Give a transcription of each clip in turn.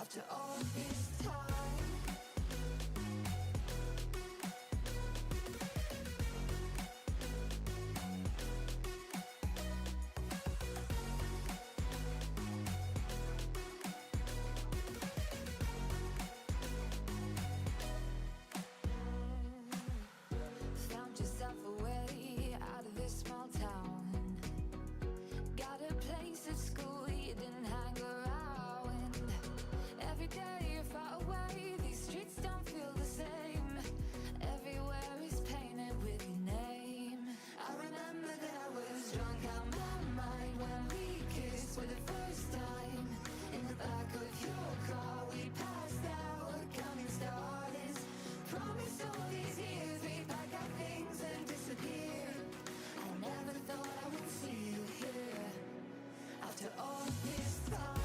After all this time, found yourself a way out of this small town. Got a place at school you didn't hang around. Every day you're far away, these streets don't feel the same. Everywhere is painted with your name. I remember that I was drunk out my mind when we kissed for the first time. In the back of your car we passed out, counting stars. Promised all these years we'd pack our things and disappear. I never thought I would see you here. After all this time,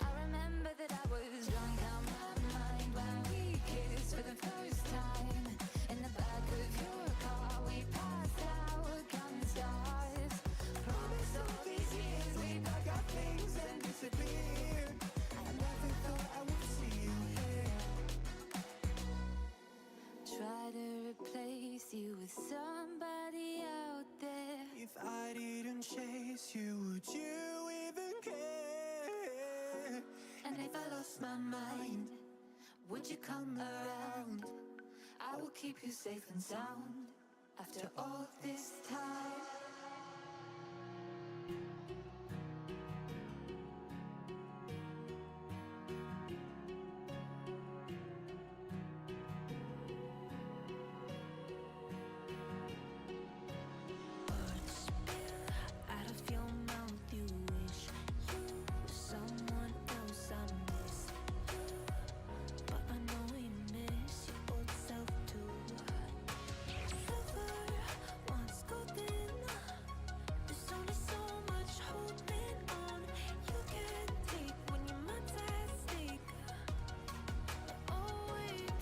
I remember that I was drunk out my mind when we kissed for the first time. In the back of your car we passed out, counting stars. Promised all these years we'd pack our things and disappear. I never thought I would see you here. Try to replace you with somebody out there. If I didn't chase you, would you even care? And if I lost my mind, would you come around? I will keep you safe and sound. After all this time, out of your mouth you wish you were someone else. I miss you, but I know you miss your old self too. Silver once golden, there's only so much holding on. You can't take when your mind's at stake. Oh wait,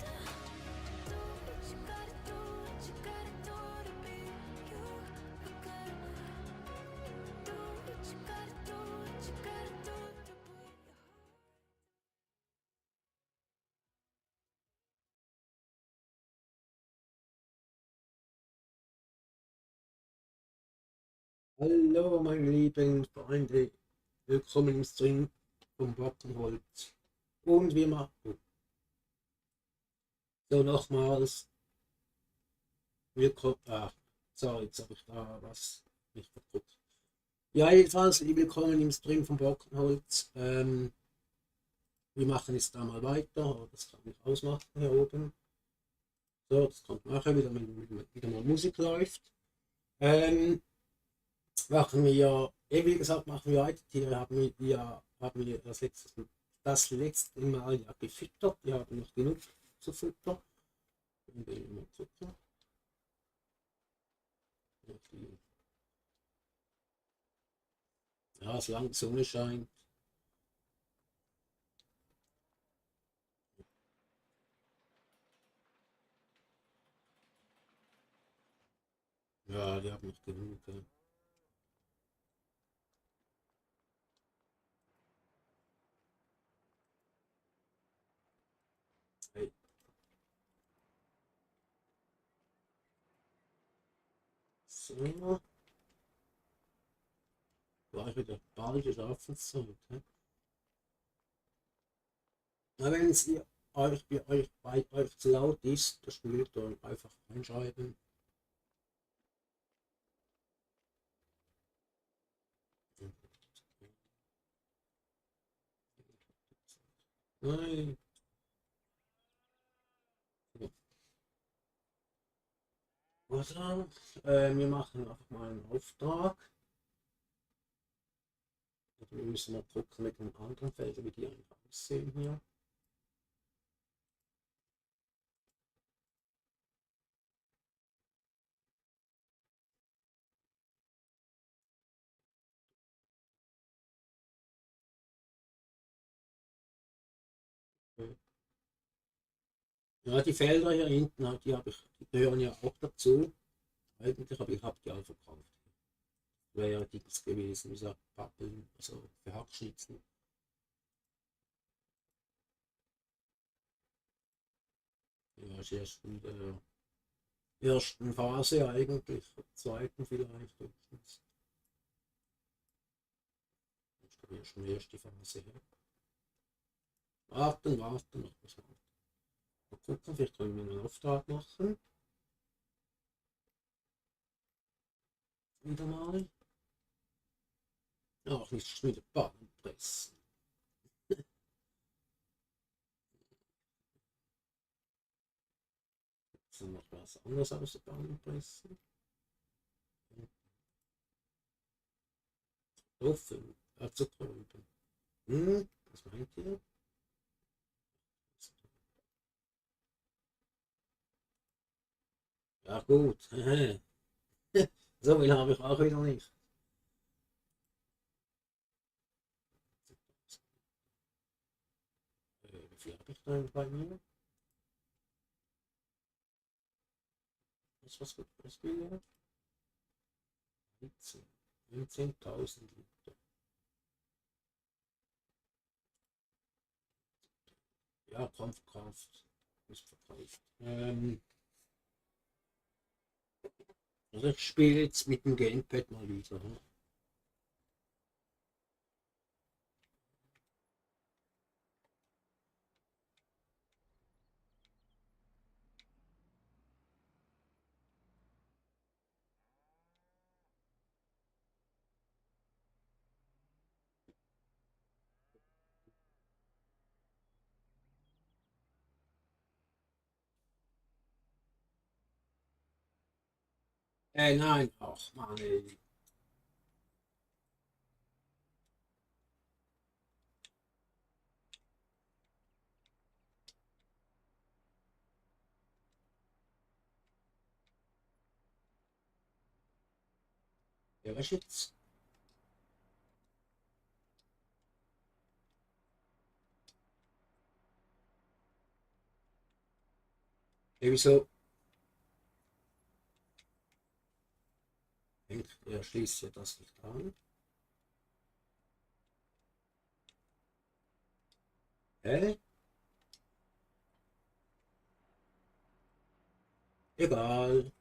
do what you gotta do, what you gotta do to be you again. Do what you gotta do, what you gotta do to put your heart. Hallo meine lieben Freunde, willkommen im Stream vom Brockenholz. Und wir machen so nochmals, willkommen, so jetzt habe ich da was nicht verguckt. Ja, jedenfalls willkommen im Stream vom Brockenholz. Wir machen jetzt da mal weiter, das kann ich ausmachen hier oben. So, das kommt nachher wieder, wenn wieder mal Musik läuft. Machen wir, wie gesagt, machen wir weiter. Tiere haben wir das letzte Mal ja gefüttert. Wir haben noch genug zu futtern. Ja, solange die Sonne scheint. Ja, die haben noch genug. Ja. Hey. So. War ich wieder bald Schlafenszeit. Wenn es bei euch zu laut ist, das Spiel dann einfach einschalten. Nein. Oder wir machen einfach mal einen Auftrag. Wir müssen mal gucken mit den anderen Feldern, wie die eigentlich aussehen hier. Ja, die Felder hier hinten, die gehören ja auch dazu. Eigentlich, aber ich habe die alle verkauft. Wäre ja Dings gewesen, wie gesagt, Pappeln, also für Hackschnitzen. Ja, ist erst in der ersten Phase eigentlich, zweiten vielleicht höchstens. Ich glaube, schon die erste Phase. Ja. Warten, warten, noch was warten. Mal gucken, vielleicht können wir einen Auftrag machen. Wieder mal. Ach, nicht schon wieder Bahn pressen. Jetzt noch was anderes aus der Bahn pressen. Offen, zu drüben. Was meint ihr? Ja gut. So viel habe ich auch wieder nicht. Wie viel habe ich da bei mir? Was will er? 19.000 Liter. Ja, komm, verkauft. Ist verkauft. Also ich spiele jetzt mit dem Gamepad mal wieder. Hm? Nein, ach Mann, ey. Ja, was jetzt? Ja, wieso? Er schließt ja das nicht an. Hä? Egal.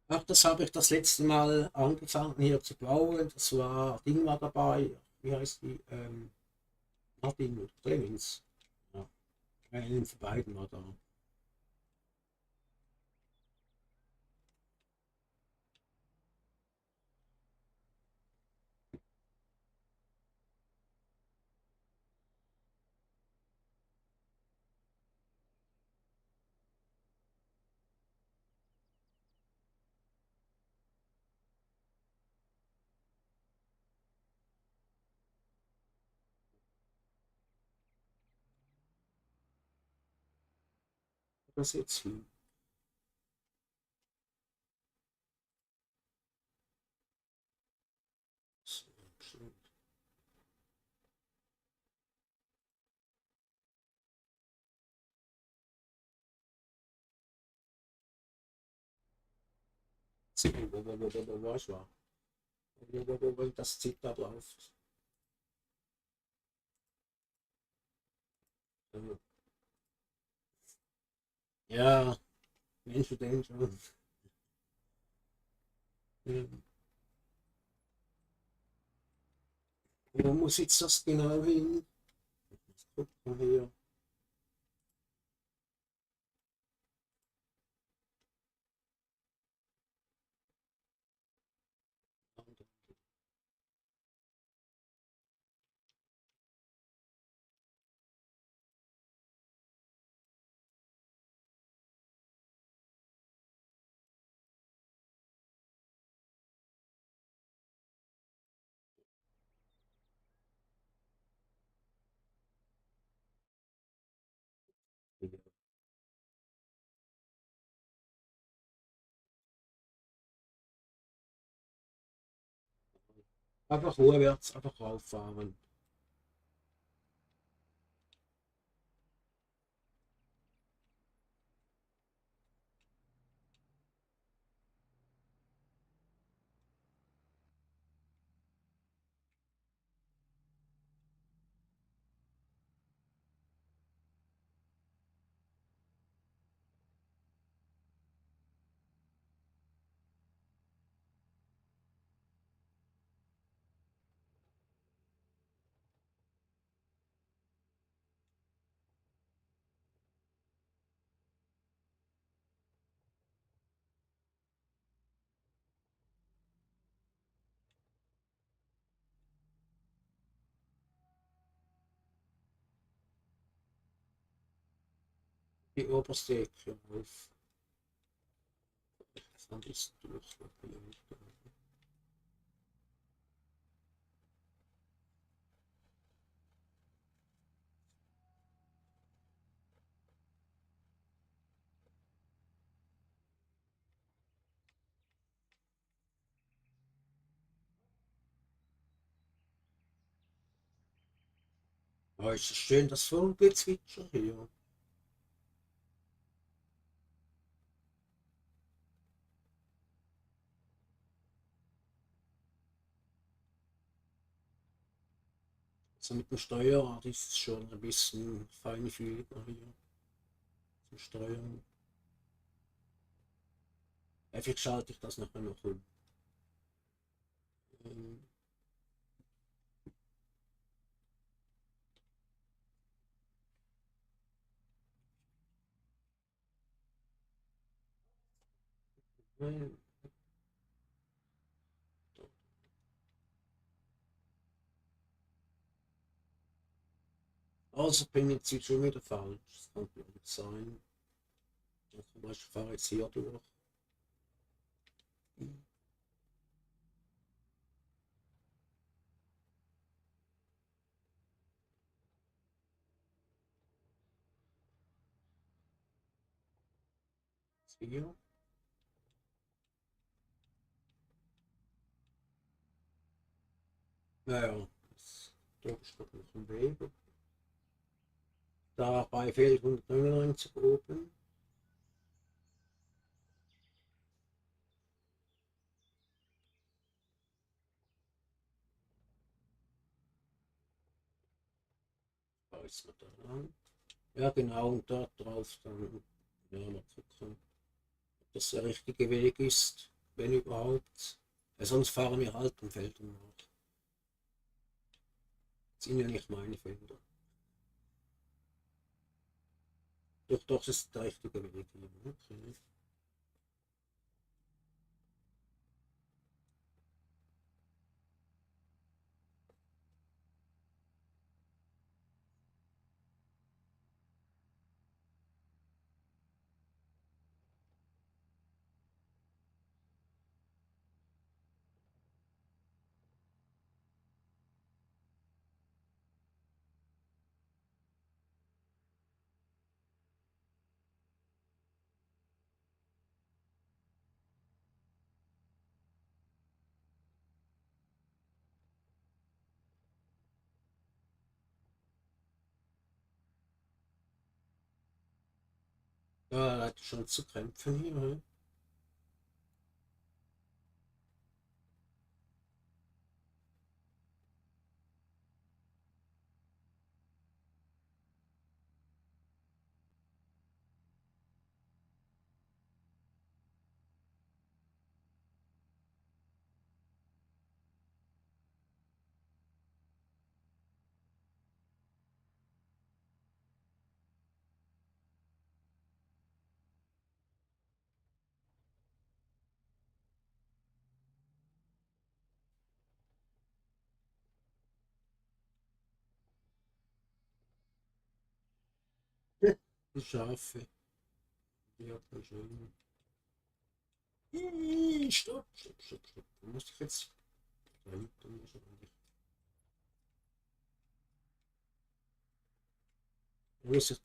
Ach, das habe ich das letzte Mal angefangen hier zu bauen. Das war, Ding war dabei. Wie heißt die? Martin oder Clemens. Ja, einen von beiden war da. Das jetzt hier. So, wo war ich war? Wo das zieht da läuft. Ja, Mensch, du denkst schon. Wo muss jetzt das genau hin? gucken hier. Einfach ruhewärts, einfach rauffahren. Die oberste Ecke rauf. Dann ist durch. Oh, ist das schön, das Vogelgezwitscher hier. Also mit dem Steuerrad ist es schon ein bisschen feinfühliger hier zum Steuern. Vielleicht schalte ich das nachher noch um. Ähm, nein. Also bin ich jetzt schon wieder falsch. Das kann ja nicht sein. Ich fahre jetzt hier durch. Hier. Naja, da ist noch ein Weg. Dabei fehlt 199 oben. Da ist man da lang. Ja genau, und dort drauf dann ja, mal gucken, ob das der richtige Weg ist, wenn überhaupt. Ja, sonst fahren wir halt um Feldern nach. Das sind ja nicht meine Felder. Doch, das ist der richtige Weg hier. Okay. Ja, er hat schon zu kämpfen hier. He? Die Schafe. Die hat man schön. Stopp, stopp, stopp, stopp. Da muss ich jetzt. Weiter wahrscheinlich. Wo ist es?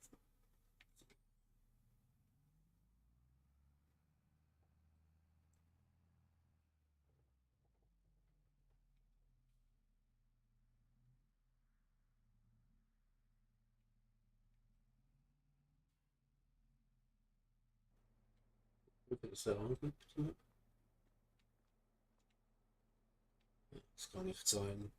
Wo es herangibt hier? Das kann nicht sein.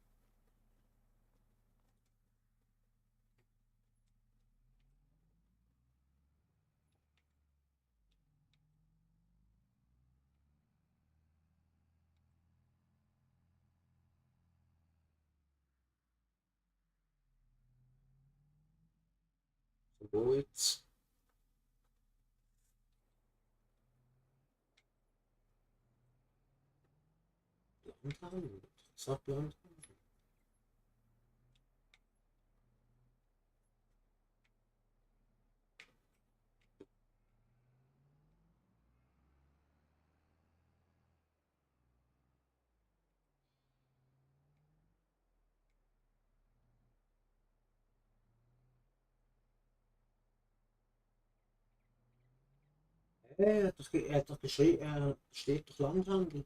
So, wo jetzt? Landhagen? Sagt Landhagen? Er hat doch geschrieben, er steht doch Landhandel.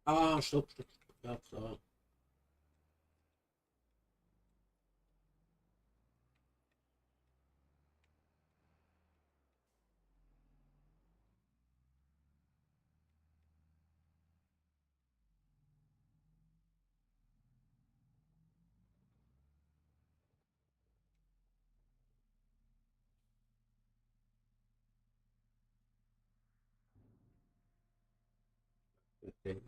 Ah, stopp, stopp, stopp. Ja, klar. Okay.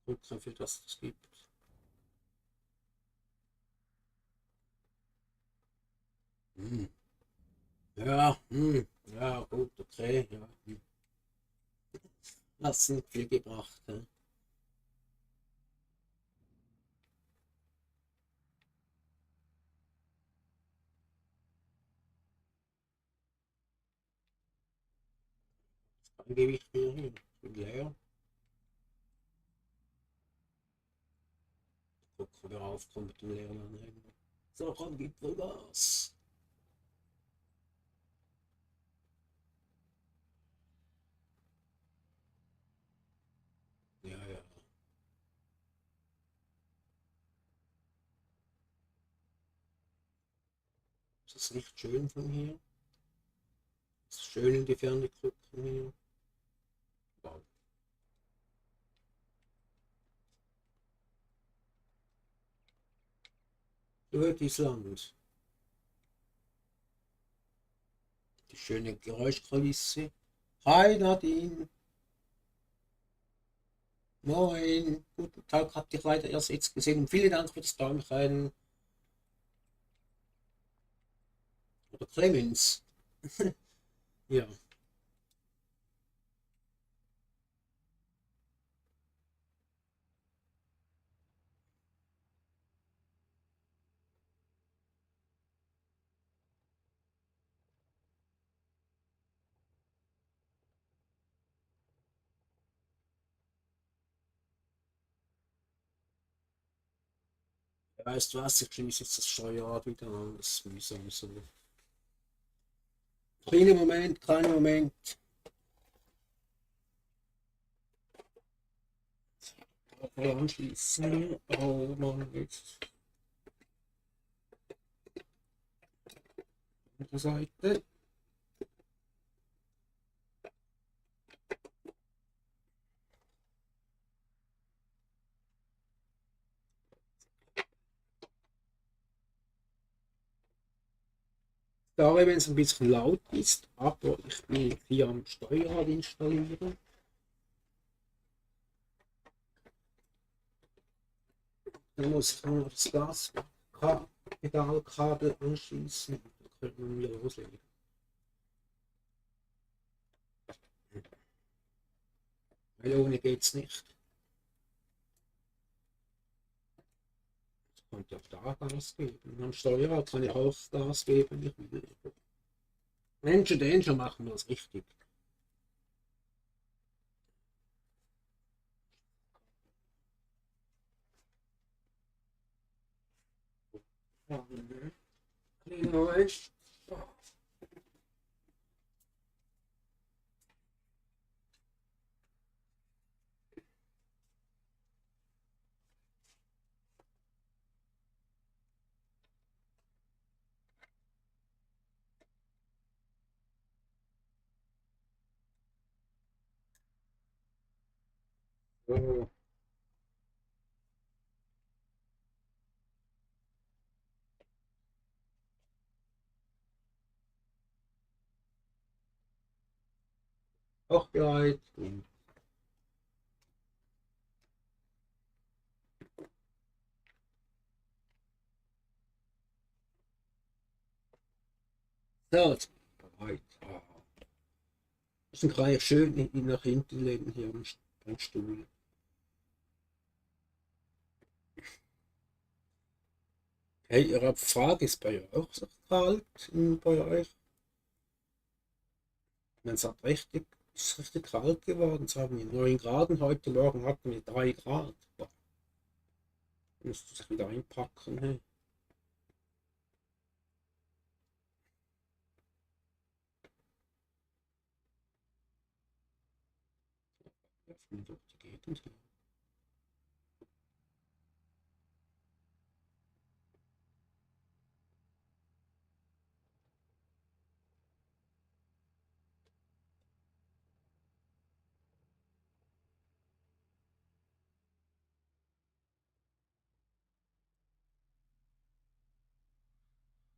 Gucken, wie viel das gibt. Hm. Ja, ja, gut, okay, ja. Hat's nicht viel gebracht. Ja. Kein Gewicht mehr hier. Bin leer. Gucken, wer aufkommt mit dem leeren Anhänger. So, komm, gib wohl Gas. Ja, ja. Ist das nicht schön von hier? Ist schön in die Ferne gucken hier. Wow. Dort ist Land. Die schöne Geräuschkulisse. Hi Nadine. Moin. Guten Tag, habt ihr leider erst jetzt gesehen. Und vielen Dank für das Däumchen. Oder Clemens. Ja. Weißt du was, ich schließe jetzt das Steuerrad wieder an. Das ist mühsam so. Kleinen Moment, kleinen Moment. Anschließen. Oh Mann, jetzt. Andere Seite. Sorry, wenn es ein bisschen laut ist, aber ich bin hier am Steuerrad installieren. Dann muss ich noch das Gaspedalkabel anschließen. Dann können wir loslegen. weil ohne geht's nicht. Ich konnte auch da Gas geben. Am Steuerrad kann ich auch Gas geben. Ich will. Menschen, den schon machen wir es richtig. Ja, ne. Kleiner Moment. So. Auch bereit. So, jetzt bereit. Ah. Dann kann ich schön nach hinten legen hier am Stuhl. Hey, Ihre Frage ist bei euch auch so kalt bei euch? Man sagt richtig, es ist richtig kalt geworden. Es haben wir 9 Grad und heute Morgen hatten wir 3 Grad. Boah, musst du sich wieder einpacken. Hey. Öffnen durch die Gegend hier.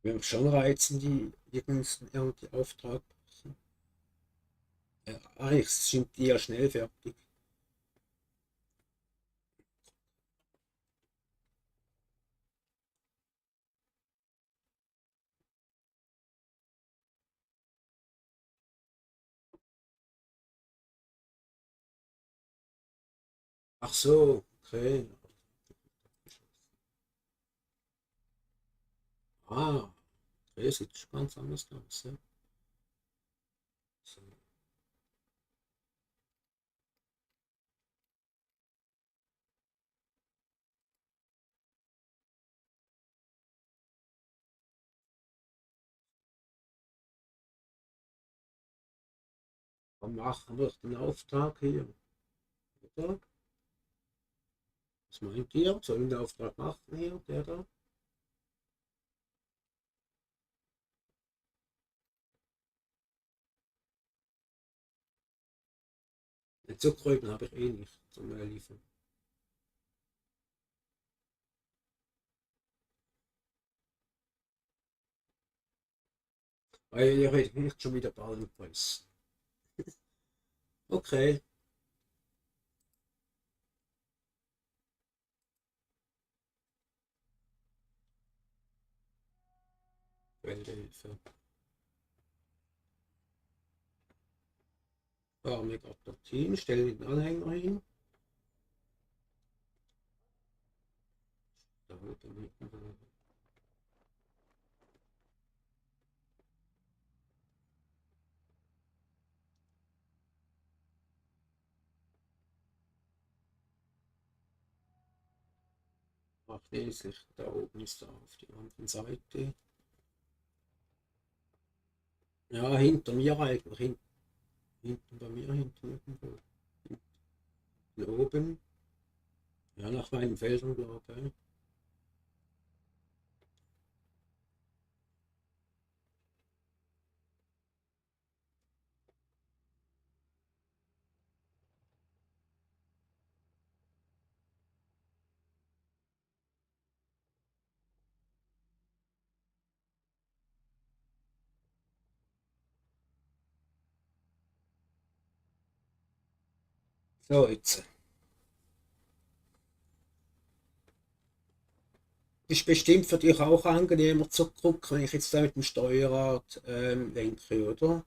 Wir haben schon Reizen, die irgendwie Auftrag machen. Ja, eigentlich sind die ja schnell fertig. Ach so, okay. Ah, okay, sieht schon ganz anders aus. Ja. So. Dann machen wir den Auftrag hier, oder? Was meint ihr? Sollen wir den Auftrag machen hier, der da? Den Zuckerrüben habe ich eh nicht zum Liefern. Weil ihr redet nicht schon wieder Ballenpreis. Okay. Welthilfe. Farmig stellen den Anhänger hin. Da wird dann hinten. Ach, schließlich, da oben ist er auf der anderen Seite. Ja, hinter mir eigentlich. Hinten bei mir, hinten irgendwo. Hinten oben. Ja, nach meinen Feldern, glaube ich. So, jetzt. Ist bestimmt für dich auch angenehmer zu gucken, wenn ich jetzt da mit dem Steuerrad lenke, oder?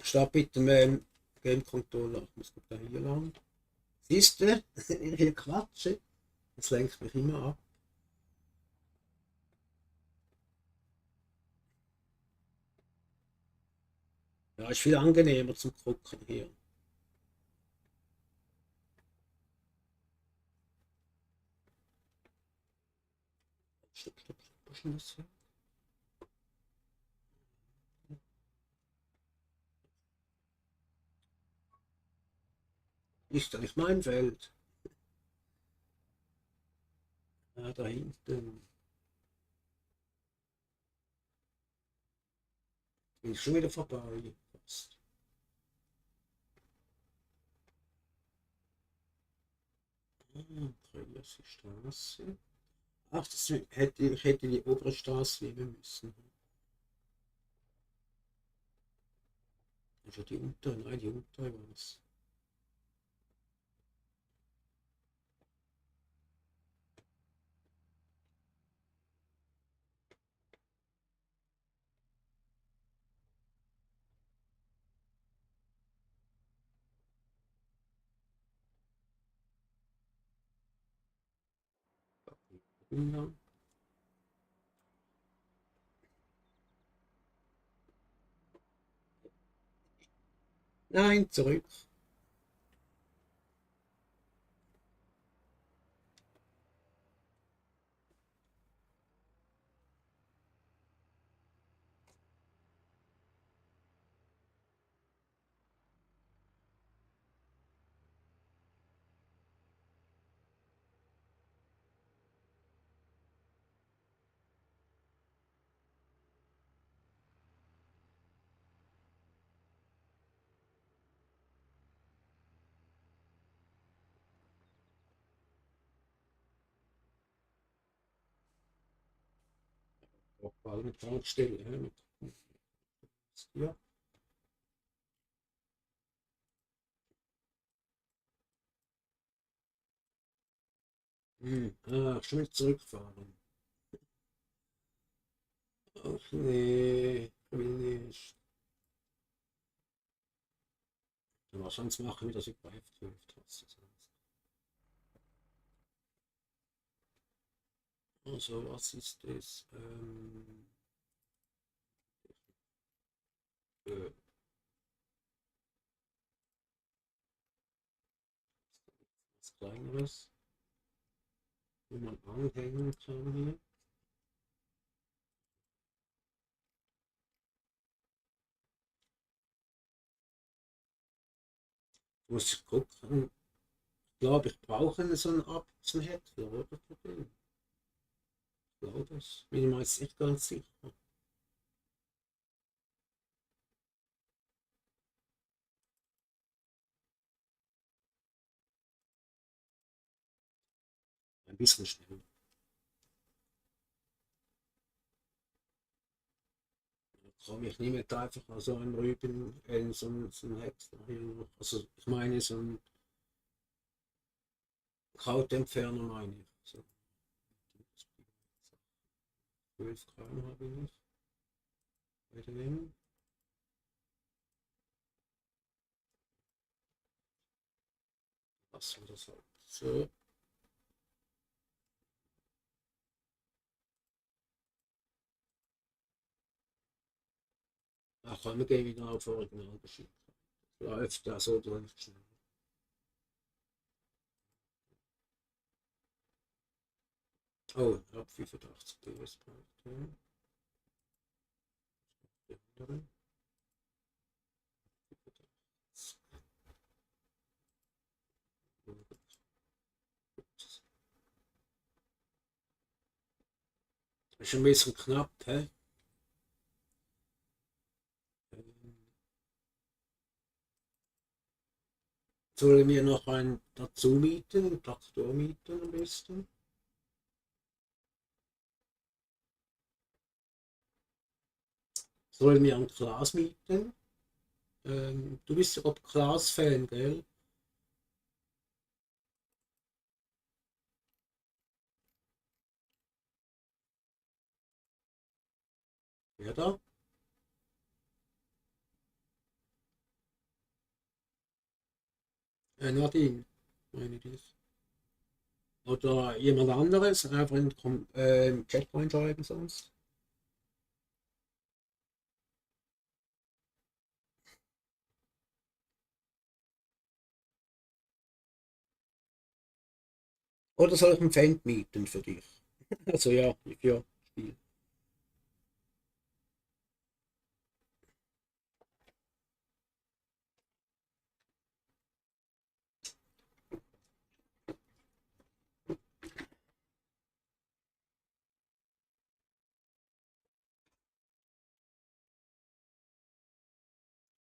Statt mit dem Game Controller. Ich muss da hier lang. Siehst du? Hier quatsche. Das lenkt mich immer ab. Ja, ist viel angenehmer zum Gucken hier. Stopp, stopp, stopp. Was ist denn das hier? Ist da nicht mein Feld? Ja, da hinten. Bin ich schon wieder vorbei. Fast. Dreiersche Straße. Ach, ich hätte die obere Straße nehmen müssen. Also die untere, nein, die untere war es. Ja. Nein, zurück. Auch bald eine Tankstelle. Ja. Schon wieder zurückfahren. Ach nee, will nicht. Ja, sonst machen wir das über F12. Also, was ist das? Äh, Was Kleineres, wo man anhängen kann hier. Muss ich gucken. Ich glaube, ich brauche so einen Händler, oder? Ich glaube es. Bin mir jetzt nicht ganz sicher. Ein bisschen schnell. Komme ich nicht mehr einfach mal so einen Rüben, so ein Häcksler hier. Also ich meine so ein Krautentferner meine ich. So, 12 Gramm habe ich bei dem. Was war das halt? So. Ach, komm, wir gehen wieder auf Original geschickt. Läuft das so läuft schnell. Oh, ich habe 85 PS braucht. Die andere. Ist ein bisschen knapp, hä? Sollen wir noch einen dazu mieten, einen Traktor mieten am besten? Sollen wir ein Glas mieten? Du bist ja Glas-Fan, gell? Wer da? Nadine, meine ich. Oder jemand anderes, einfach im Chat reinschreiben sonst. Oder soll ich einen Fan mieten für dich? Also ja, für Spiel.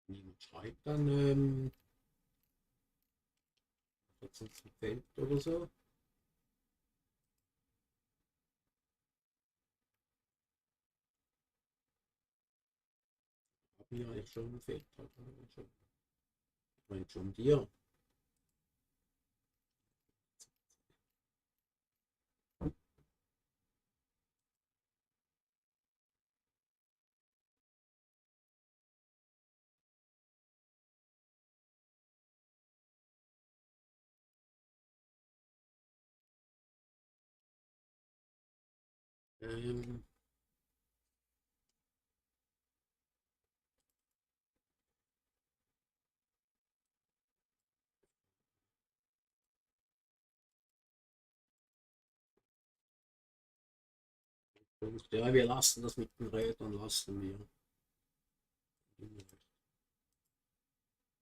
Niemand schreibt dann, jetzt ein Feld oder so. Haben wir eigentlich schon ein Feld. Ich meine schon dir. Ähm, ja, wir lassen das mit den Rädern, lassen wir.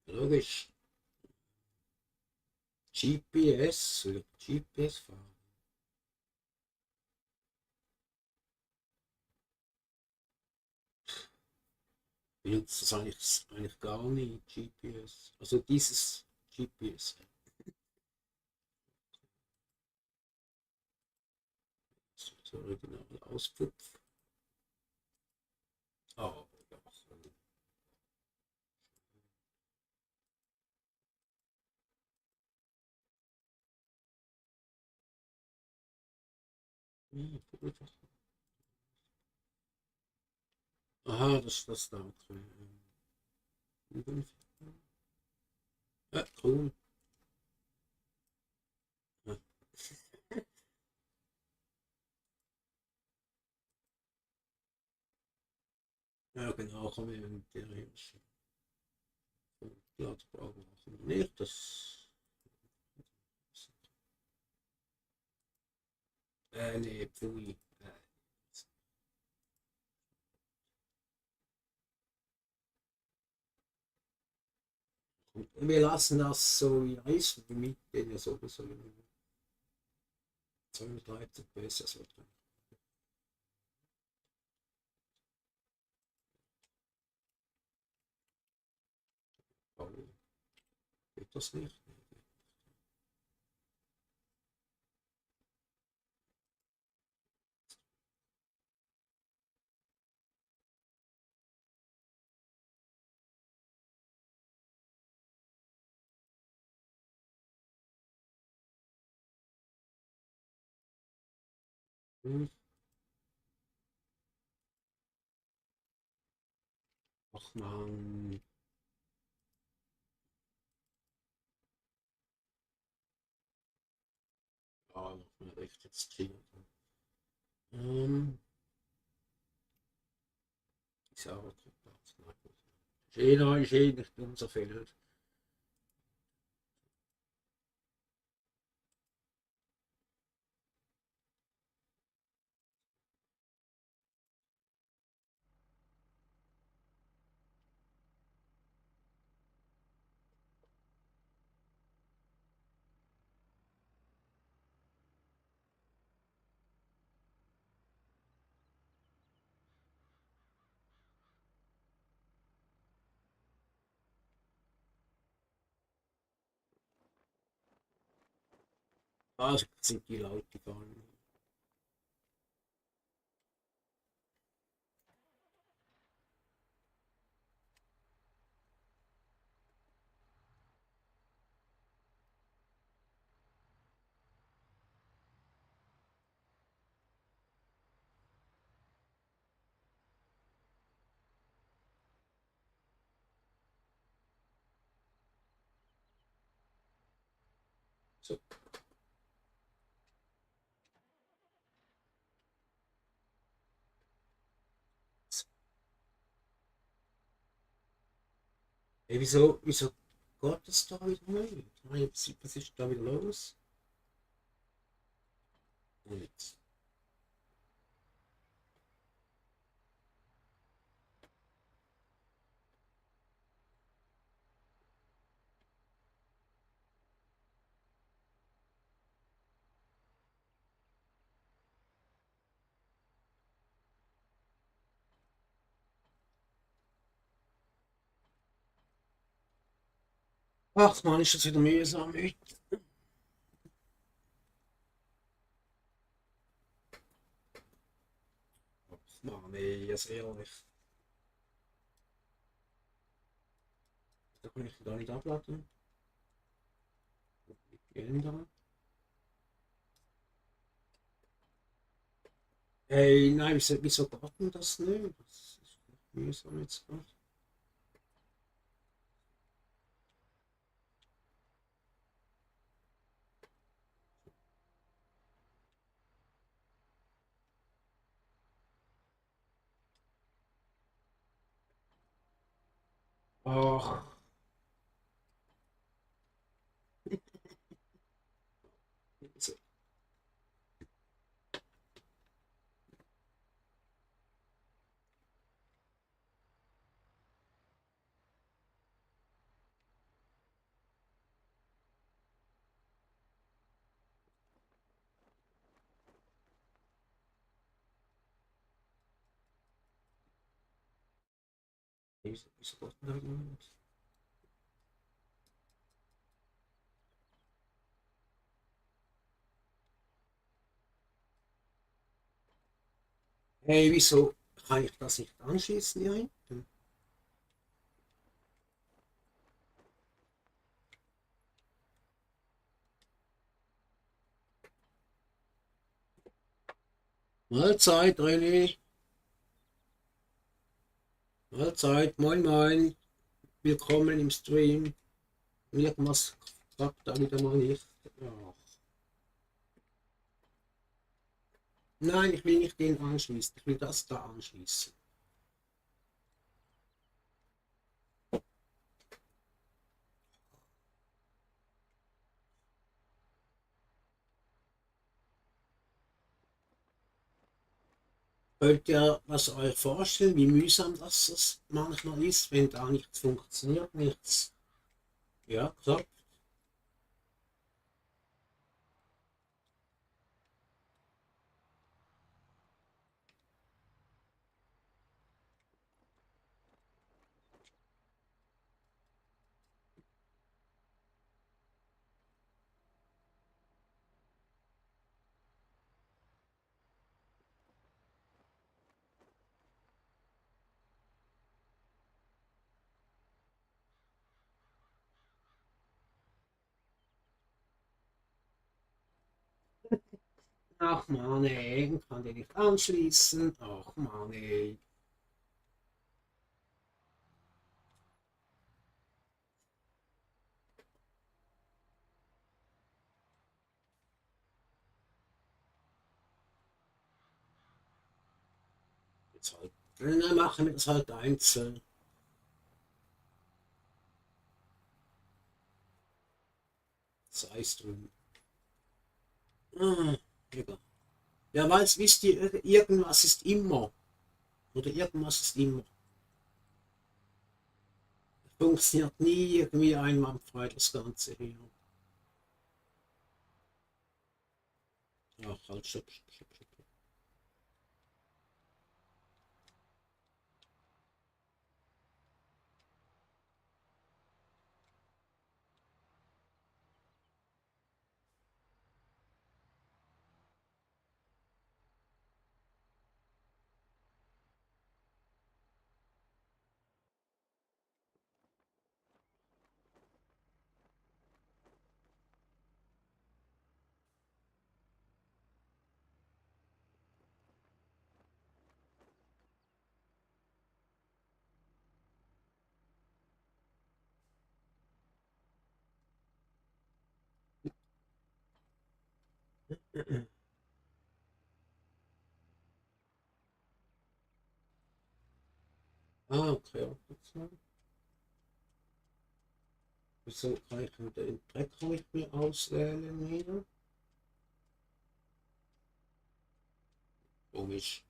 Logisch. GPS, GPS fahren. Benutzt das eigentlich gar nie, GPS. Also dieses GPS. So original Ausputz. Oh, ja. Ja, gut. Aha, das da. Okay. Ja, cool. Ja, ja genau, kann man mit der Platzbau machen. Nicht, das. Nee, pfui. Wir lassen das so wie ist, mit denen sowieso 213 besser so drin. Aber geht das nicht? Hm, ach man, ja, noch mal recht jetzt kriegen. Ähm, ist auch Platz. Ist eh nicht unser Feld. Also sind die Leute gegangen. So. Ey, wieso geht das da wieder nicht? Was ist da wieder los? Und jetzt. Ach man, ist das wieder mühsam heute. Ach man, ey, jetzt ehrlich. Da kann ich gar nicht abladen. Ändern. Ey, nein, wieso geht denn das nicht? Das ist mühsam jetzt gerade. Ach, so. Wieso geht denn da nicht? Hey, wieso kann ich das nicht anschließen hier hinten? Mahlzeit, René. Mahlzeit, moin moin. Willkommen im Stream. Irgendwas klappt da wieder mal nicht. Ja. Nein, ich will nicht den anschließen. Ich will das da anschließen. Könnt ihr was euch vorstellen, wie mühsam das manchmal ist, wenn da nichts funktioniert, nichts. Ja, klar. Ach man, ey, kann den nicht anschließen. Ach man, ey. Jetzt halt. Dann machen wir das halt einzeln. Sei es drum. Ah, egal. Ja, weil es wisst ihr, irgendwas ist immer. Oder irgendwas ist immer. Funktioniert nie irgendwie einwandfrei das Ganze hier. Ach, halt, stopp, stopp, stopp, stopp. Ah, okay, ja. Wieso kann ich denn den Trecker nicht mehr auswählen hier? Komisch.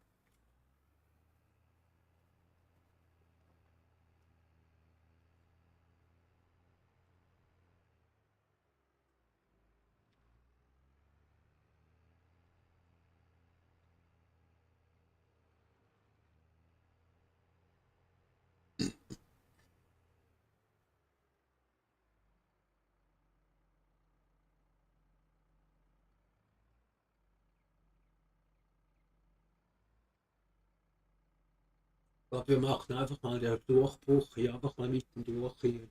Aber wir machen einfach mal den Durchbruch hier, einfach mal mitten durch hier.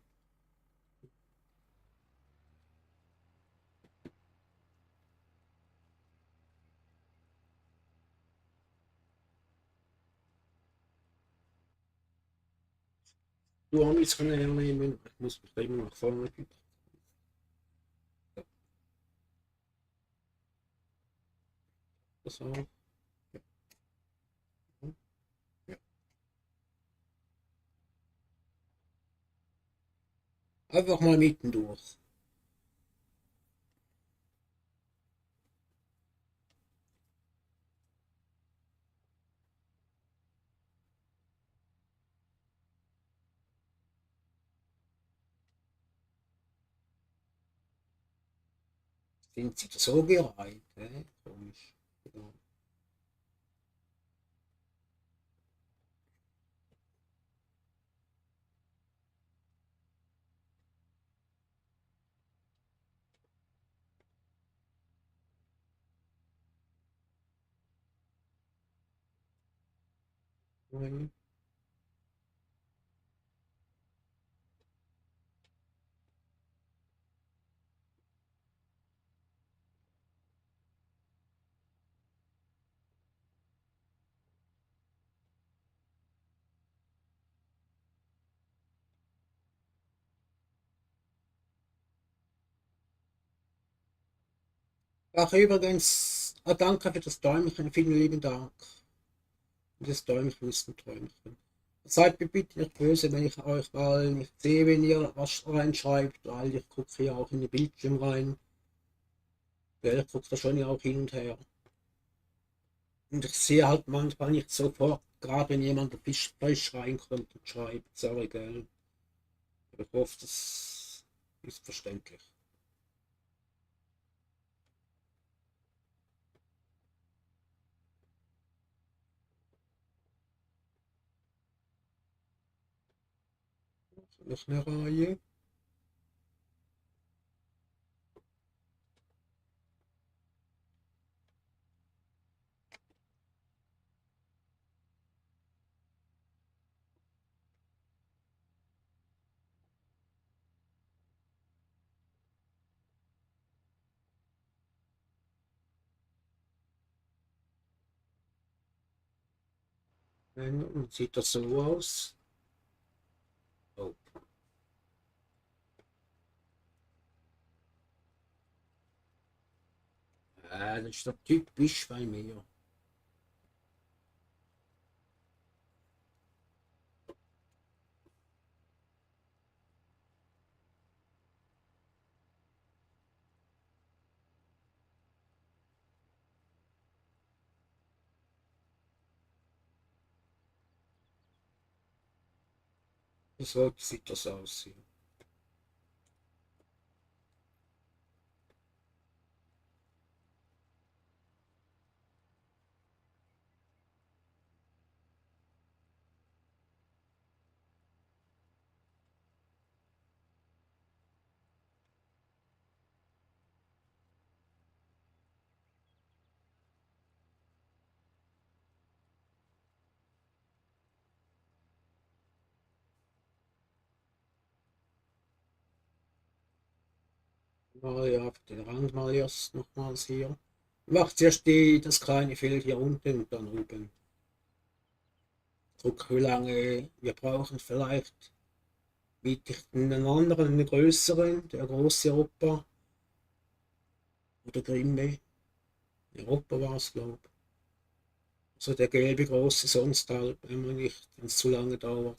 Du Amis können hernehmen, ich muss mich da immer nach vorne bieten. Das auch. Ja. Ja. Einfach mal mitten durch. Sind sie so gereiht? Komisch. Ja. Mhm. Ach, übrigens, danke für das Däumchen, vielen lieben Dank. Für das Däumchen ist ein Träumchen. Seid mir bitte nicht böse, wenn ich euch mal nicht sehe, wenn ihr was reinschreibt, weil ich gucke hier auch in den Bildschirm rein. Ja, ich gucke da schon ja auch hin und her. Und ich sehe halt manchmal nicht sofort, gerade wenn jemand frisch reinkommt und schreibt, sorry, gell. Aber ich hoffe, das ist verständlich. Noch eine Reihe. Und sieht das so aus? Oh. Das ist doch typisch bei mir. So sieht das aus hier. Mal ja, den Rand mal erst nochmals hier. Macht erst das kleine Feld hier unten und dann oben. Guck, wie lange wir brauchen. Vielleicht biete ich einen anderen, einen größeren, der große Opa oder Grimme. Europa war es, glaube ich. So der gelbe große Sonstalb, wenn man nicht, wenn es zu lange dauert.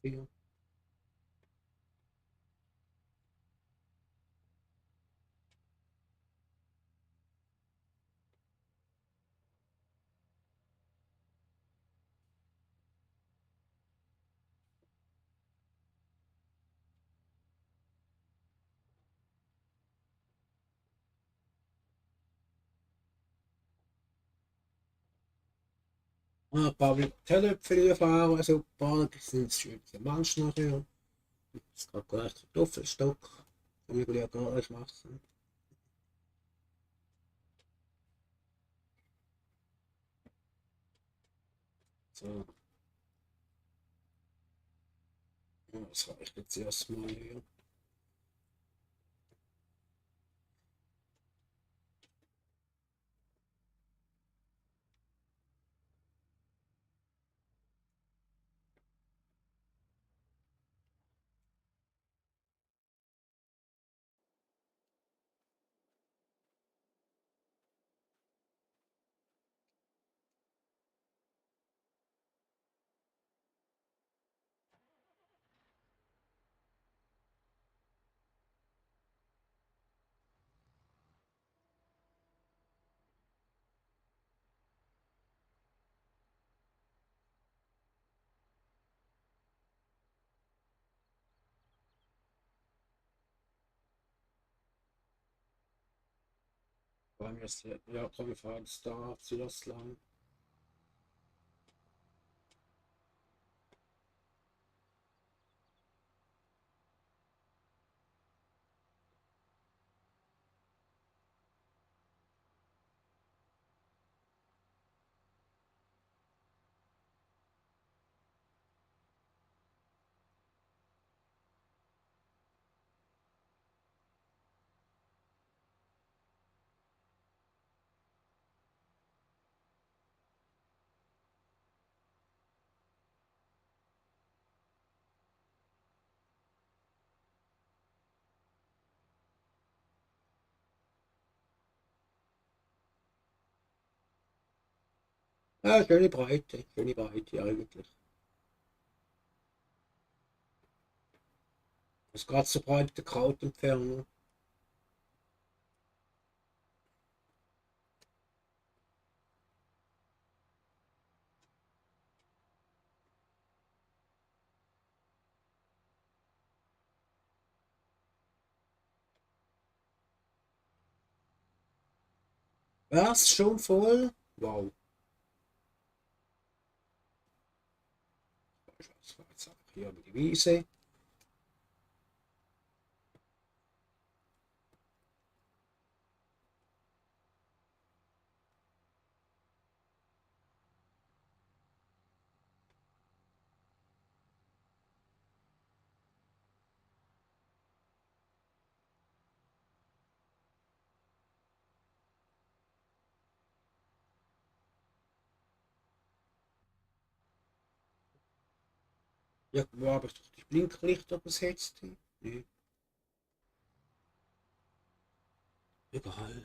Hier. Ah, ein paar Teelöffel fahren, super, das sind schön Mansch nachher. Jetzt gerade gleich Kartoffelstock, kann ich ja gar nicht machen. So, ja, das reicht jetzt erstmal hier. Weil wir ja, komm, wir fahren jetzt da zuerst lang. Ja, schöne Breite eigentlich. Das ist gerade so breit der Krautentferner. Was? Schon voll? Wow. Das war jetzt einfach hier über die Wiese. Ja, wo habe ich doch die Blinklichter besetzt? Nee, überall.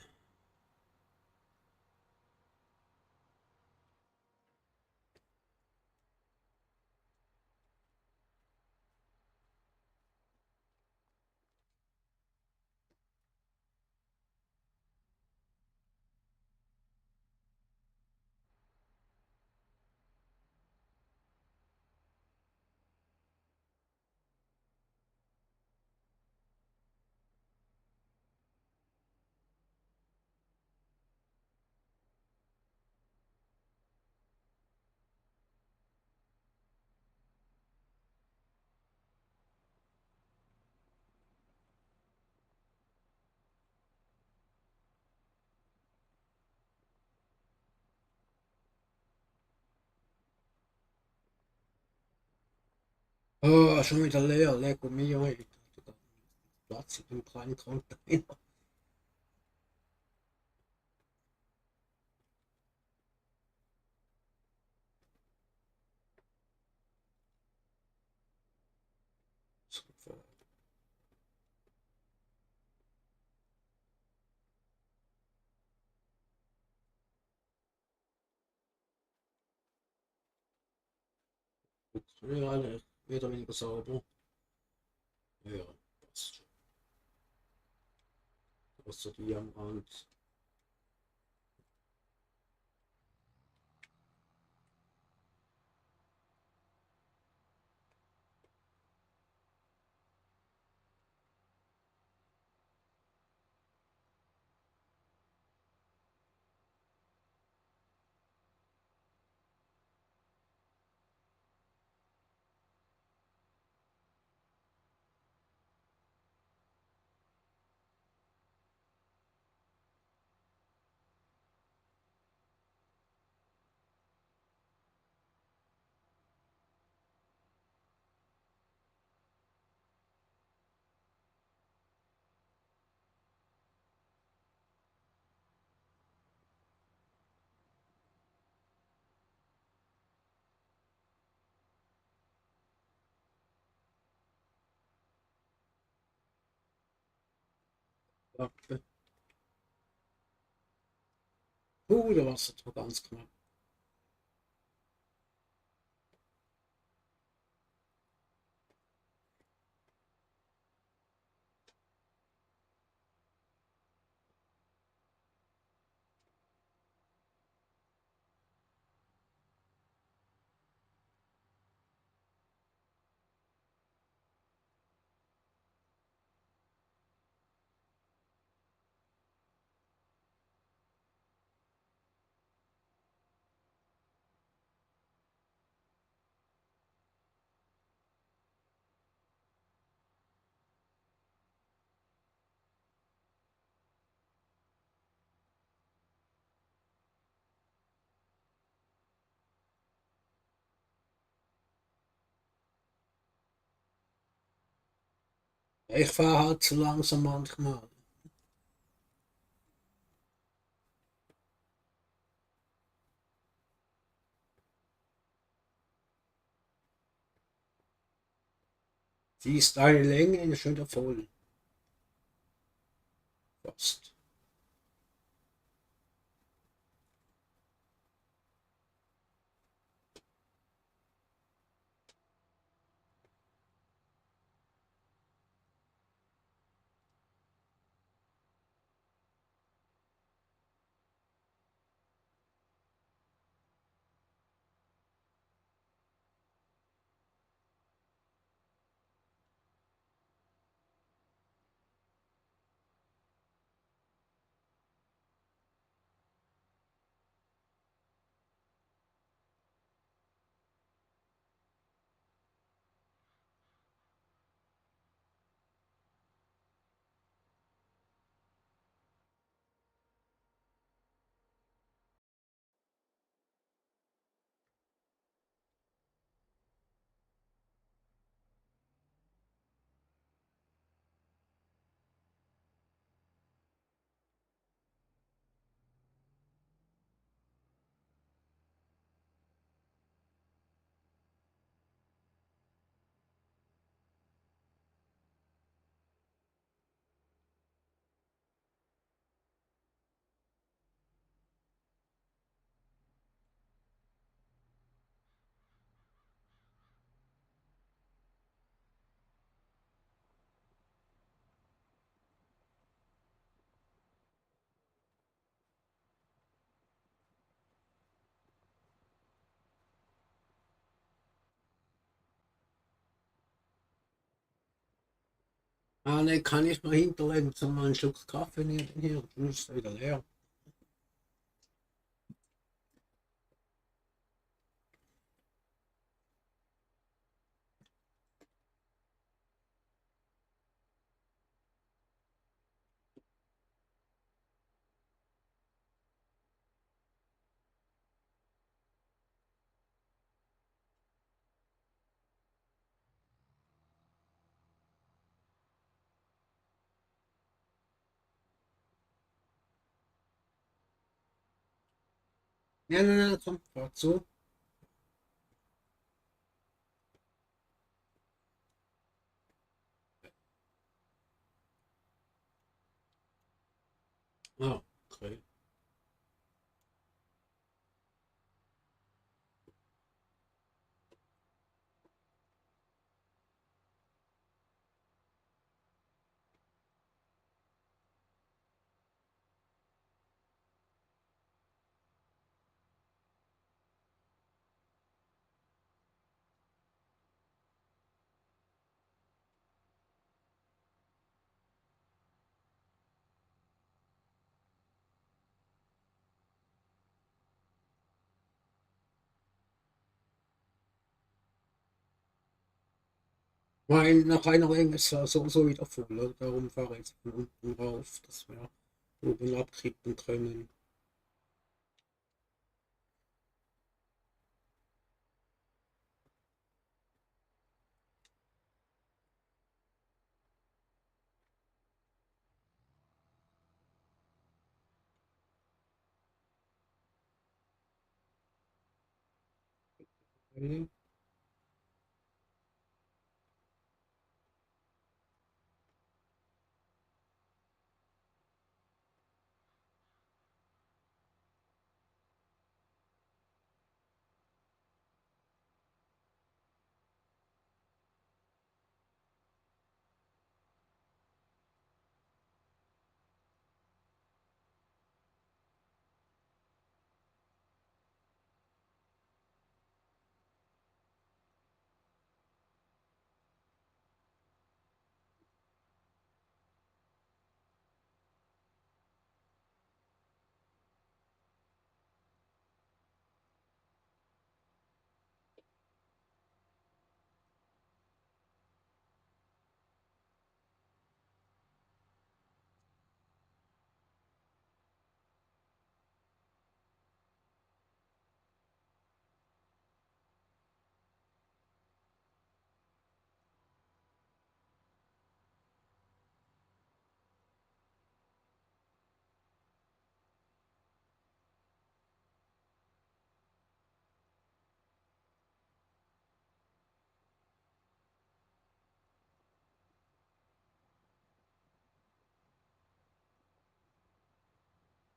Oh, schon wieder leer. Lego mio. Ich hatte gar nicht Platz in dem kleinen Container. So, ja, ne, mehr oder weniger sauber. Ja, passt schon. Außer die am Rand. Klappe. Der Wasser war ganz knapp. Ich fahre halt zu langsam manchmal. Sie ist eine Länge schon wieder voll. Fast. Ah ne, kann ich mal hinterlegen, so mal einen Schluck Kaffee nehmen hier. Dann ist es wieder leer. Ja, nein, nein, komm, fahr zu. Ah, okay. Weil nach einer Länge ist er sowieso wieder voll, oder? Darum fahre ich jetzt von unten rauf, dass wir oben abkippen können. Okay.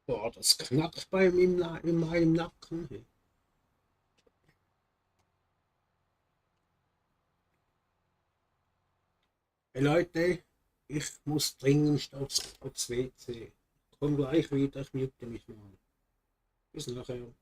Boah, das knackt bei mir in meinem Nacken. Hey. Hey Leute, ich muss dringend aufs WC. Komm gleich wieder, ich mute mich mal. Bis nachher.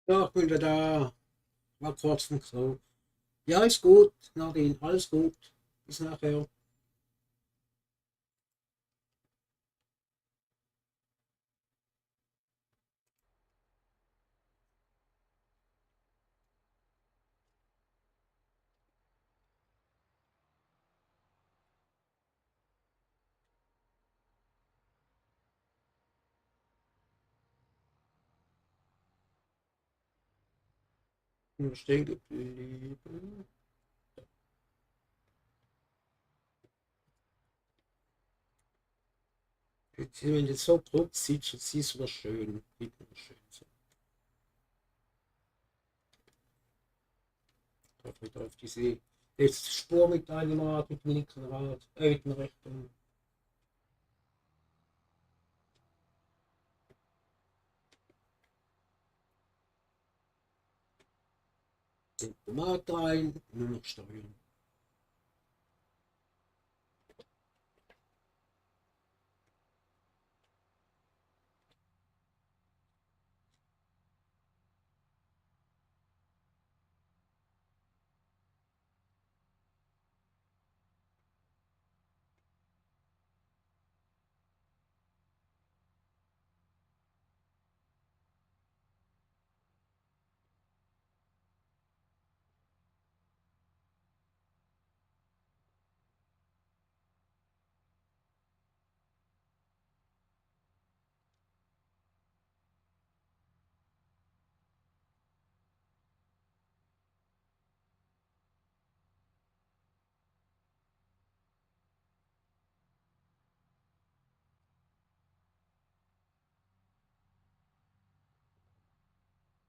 Ja, ich bin wieder da. War kurz im Klo. Ja, ist gut, Nadine, alles gut. Bis nachher. Nur stehen geblieben. Jetzt, wenn du so druckst, siehst du das schön. Sieht man das schön. So. Drauf wieder auf diese jetzt Spur mit einem Rad, mit dem linken Rad, mit dem rechten. Tempomat rein, nur noch steuern.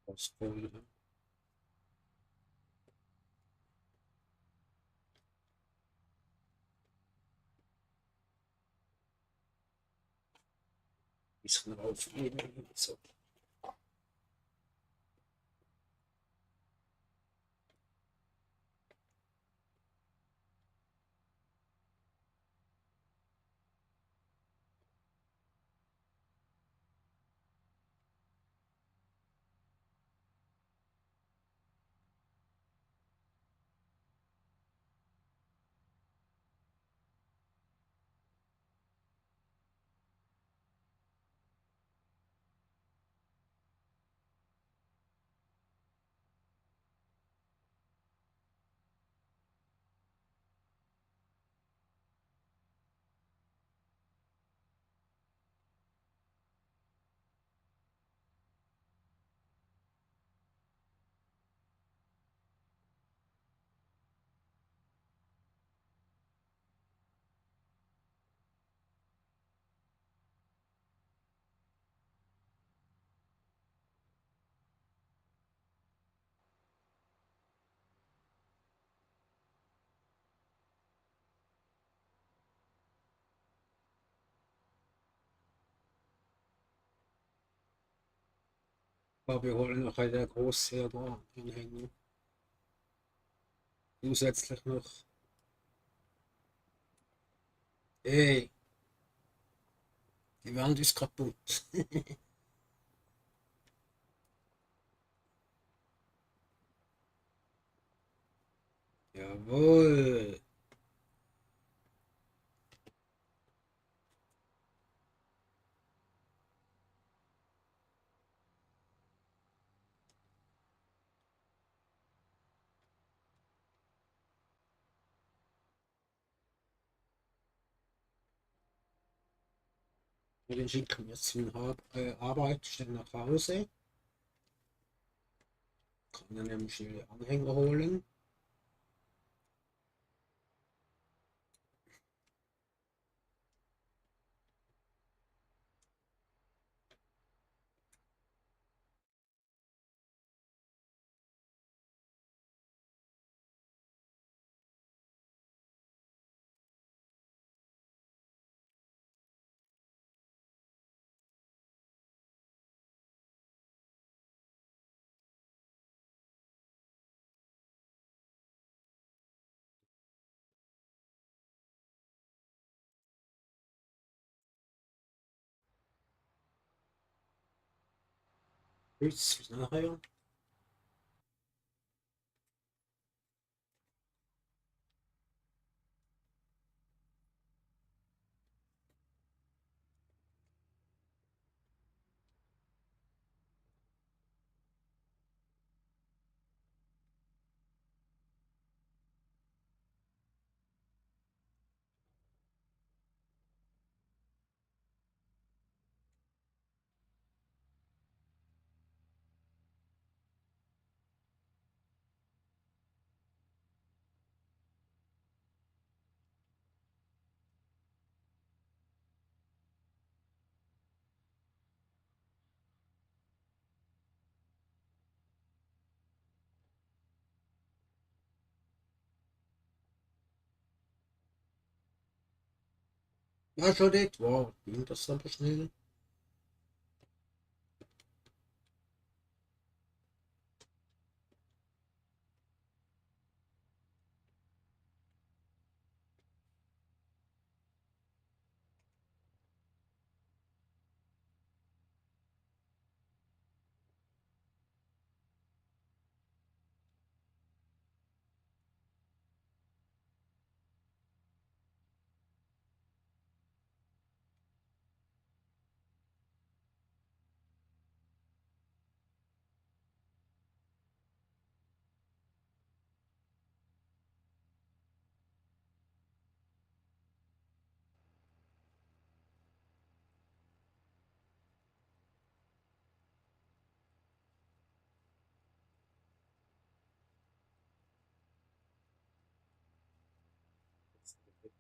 Das voll. Bisschen raufgehen. So. Aber wir holen noch eine große Anhänger. Zusätzlich noch. Ey, die Wand ist kaputt. Jawohl. Und den schicken wir jetzt zum Arbeit, schnell nach Hause. Kann dann nämlich schnell Anhänger holen. Bis nachher. Ja, schon dort. Wow, ging das aber schnell.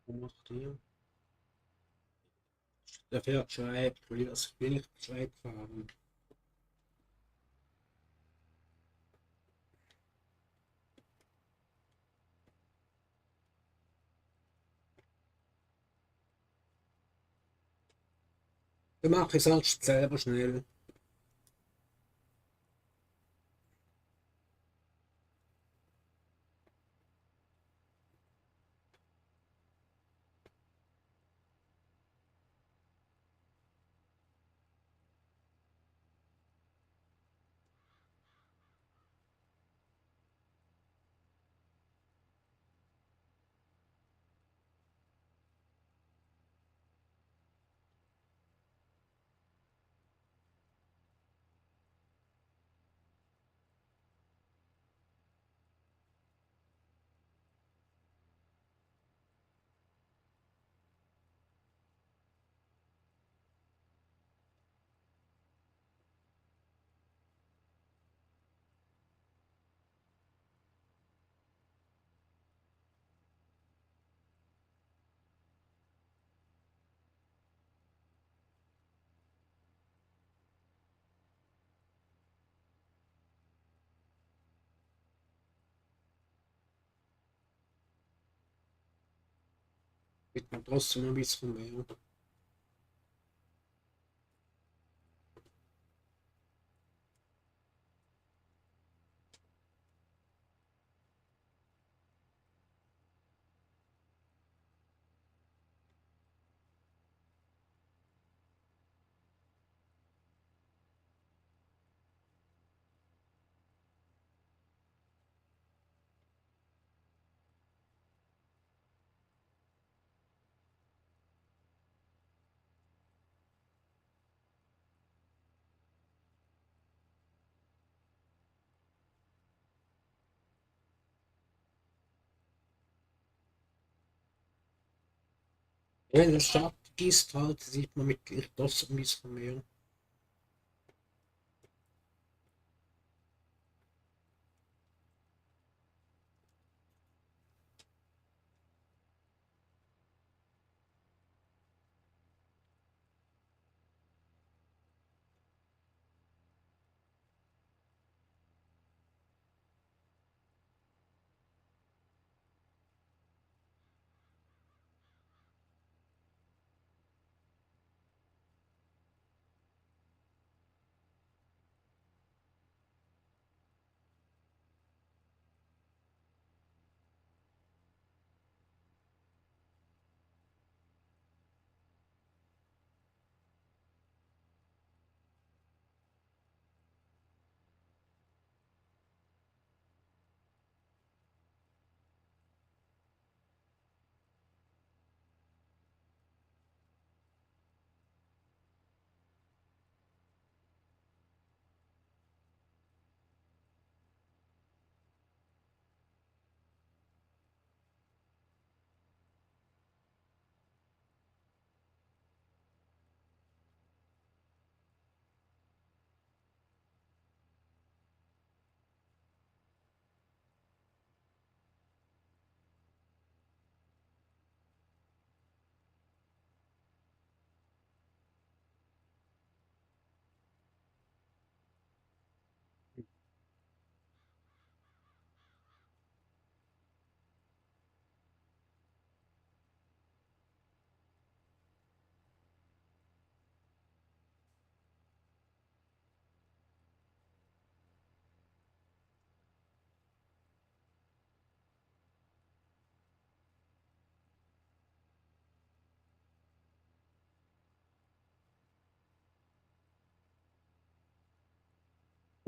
Was macht ihr? Der fährt Schweig, will das wenig Schweig fahren. Dann mache ich es halt selber schnell. Wird man trotzdem ein bisschen mehr. Wenn es stark gießt, halt, sieht man mit Licht doch ein bisschen mehr.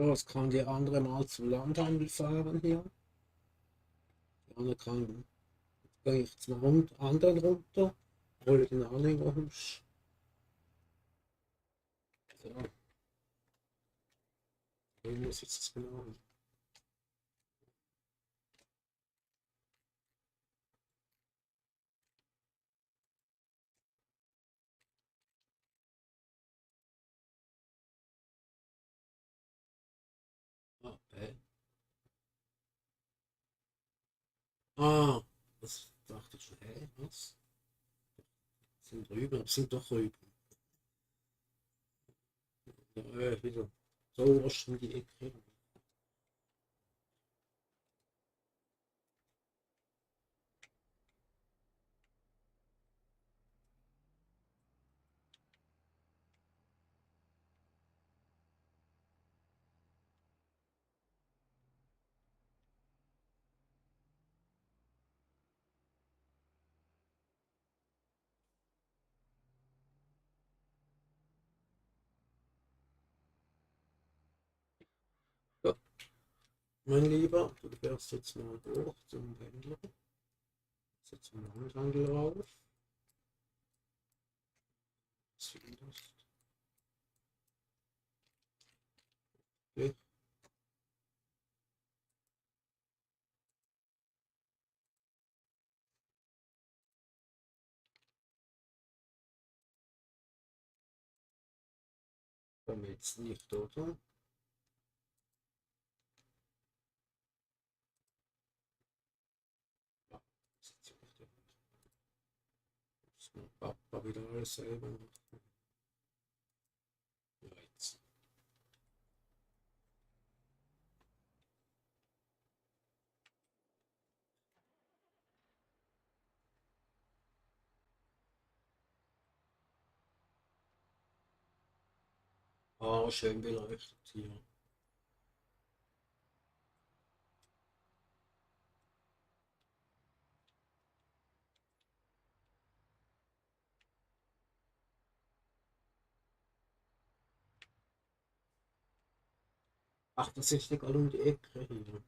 So, es kann die andere mal zum Landhandel fahren hier. Die andere kann, gehe ich zum anderen runter, hole den Anhängerhubsch. So, wie muss ich das genau machen? Okay. Ah, das dachte ich schon, hä, was? Sind Rüben, sind doch Rüben. Ja, wieder so Wurst in die Ecke. Ja, mein Lieber, du fährst jetzt mal durch zum Händler. Jetzt zum Landhandel rauf. Was findest du? Okay. Komm jetzt nicht, oder? Ja, das ist jetzt nicht. Muss mein Papa wieder alles selber machen. Ja, jetzt. Ah, schön beleuchtet hier. Ach, das ist egal um die Ecke hier.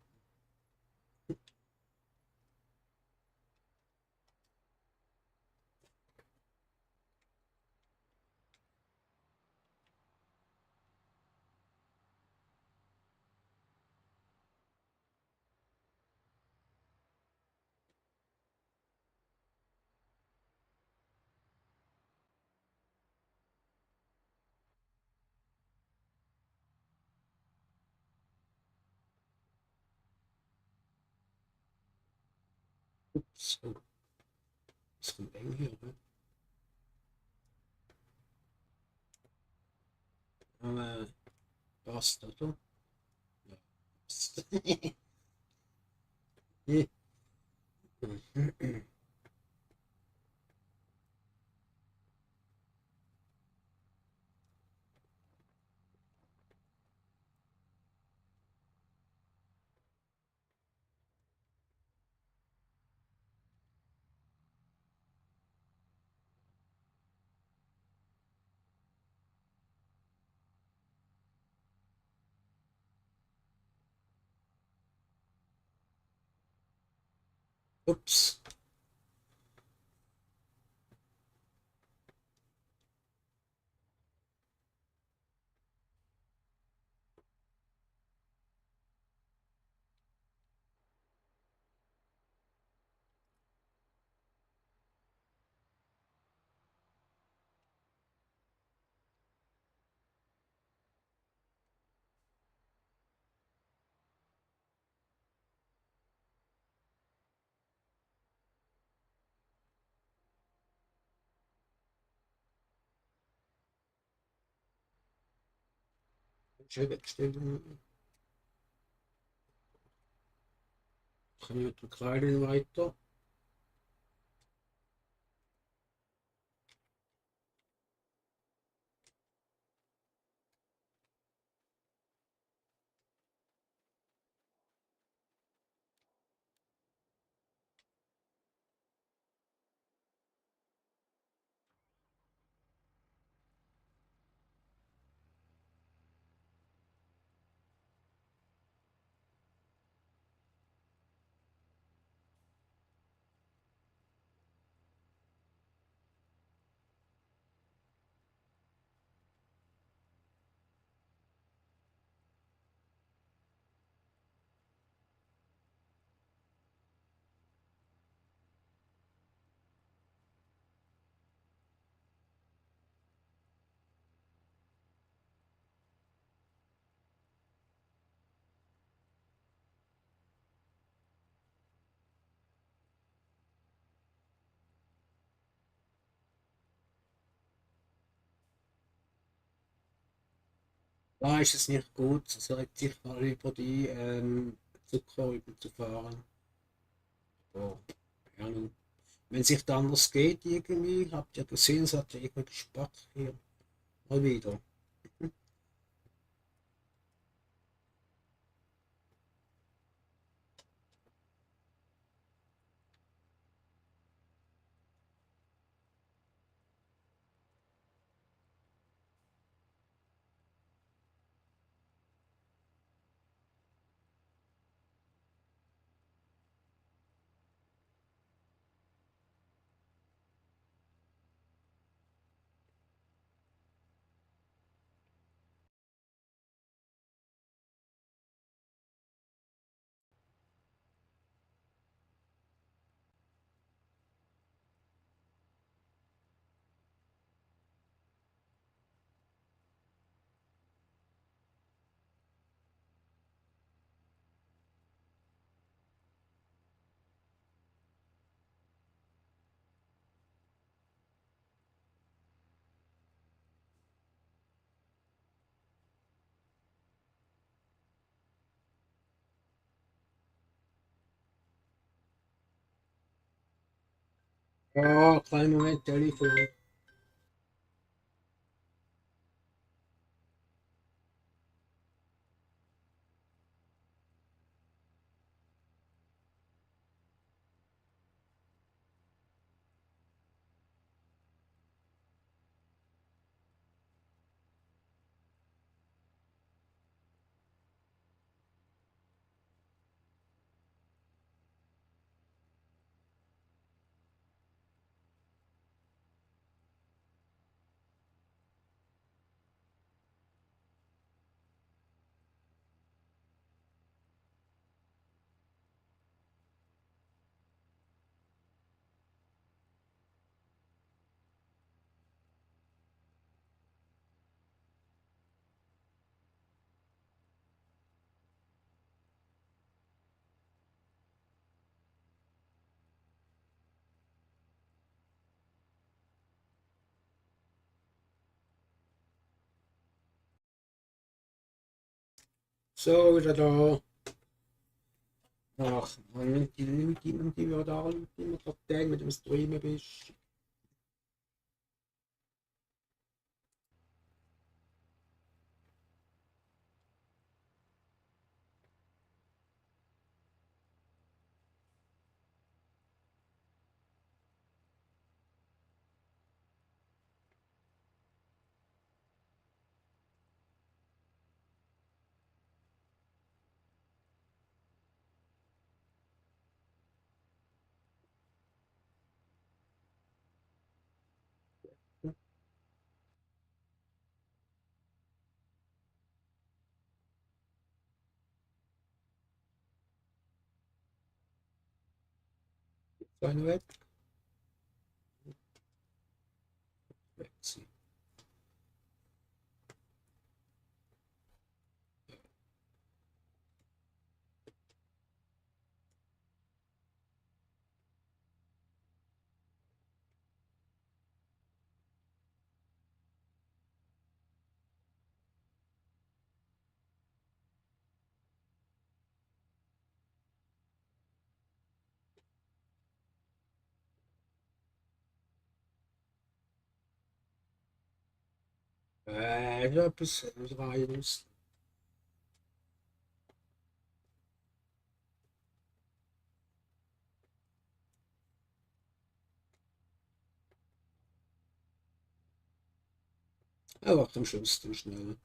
Ups, oh, ist ein eng hier, ne? Aber passt, oder? Ja, passt. Ups. Schön wegstellen. Kann ich mit dem Kleinen weiter? Da ist es nicht gut, so sich mal über die Zucker zu fahren. Aber, ja, nun. Wenn es nicht anders geht, irgendwie, habt ihr gesehen, es hat ja irgendwie gespart hier. Mal wieder. Ja, kleinen Moment, Telefon. So, wieder da. Ach, man nimmt die Leute, die wir da immer gerade mit dem Streamen bist. Seine weg sie. Ja, etwas rein. Aber am Schluss dann schnell.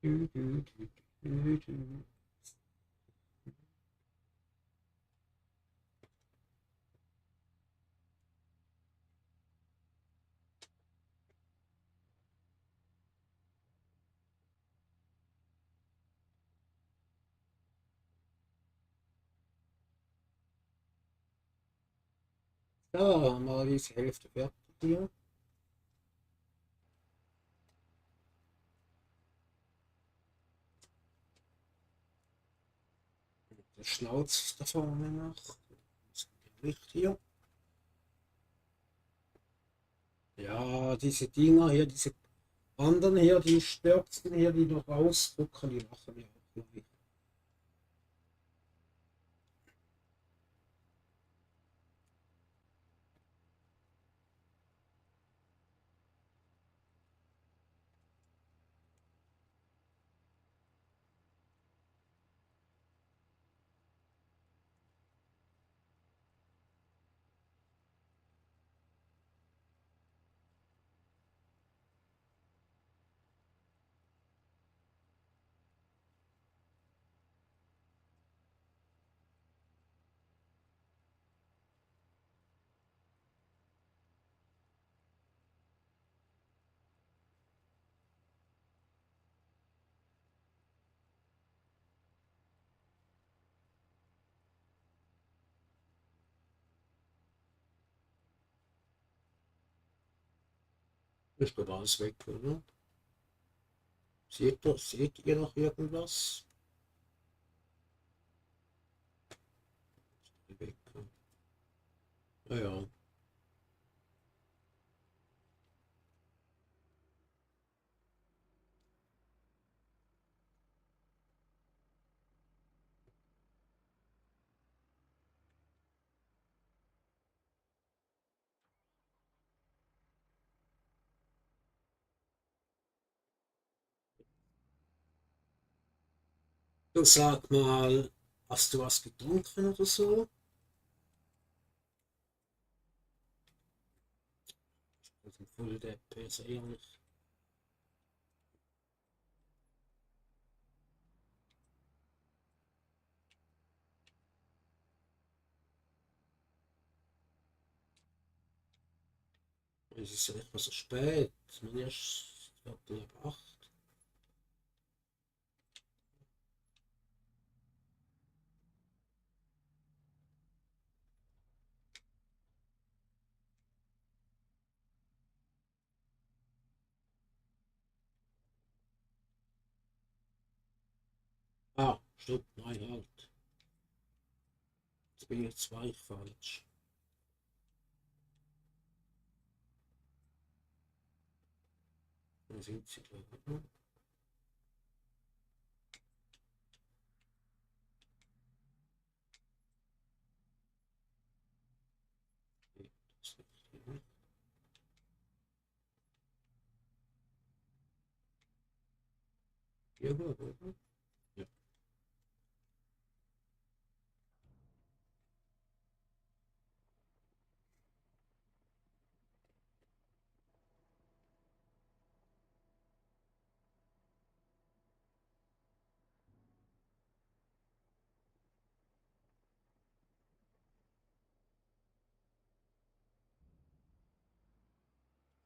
Du, du, du, du, du. Ja, mal die Hälfte fertig hier. Der Schnauz da vorne noch. Das Licht hier. Ja, diese Dinger hier, diese anderen hier, die stärksten hier, die noch rausgucken, die machen wir auch gleich. Ich glaube, alles weg, oder? Seht ihr noch irgendwas? Weg. Naja, du sag mal, hast du was getrunken oder so? Also voll der PS ehrlich. Es ist ja nicht mehr so spät. Man erst Viertel ab 8. Ah, stopp, nein, halt. Jetzt bin ich zwei falsch. Wo sind sie da? Das ist nicht hier. Hier, oder? Ja.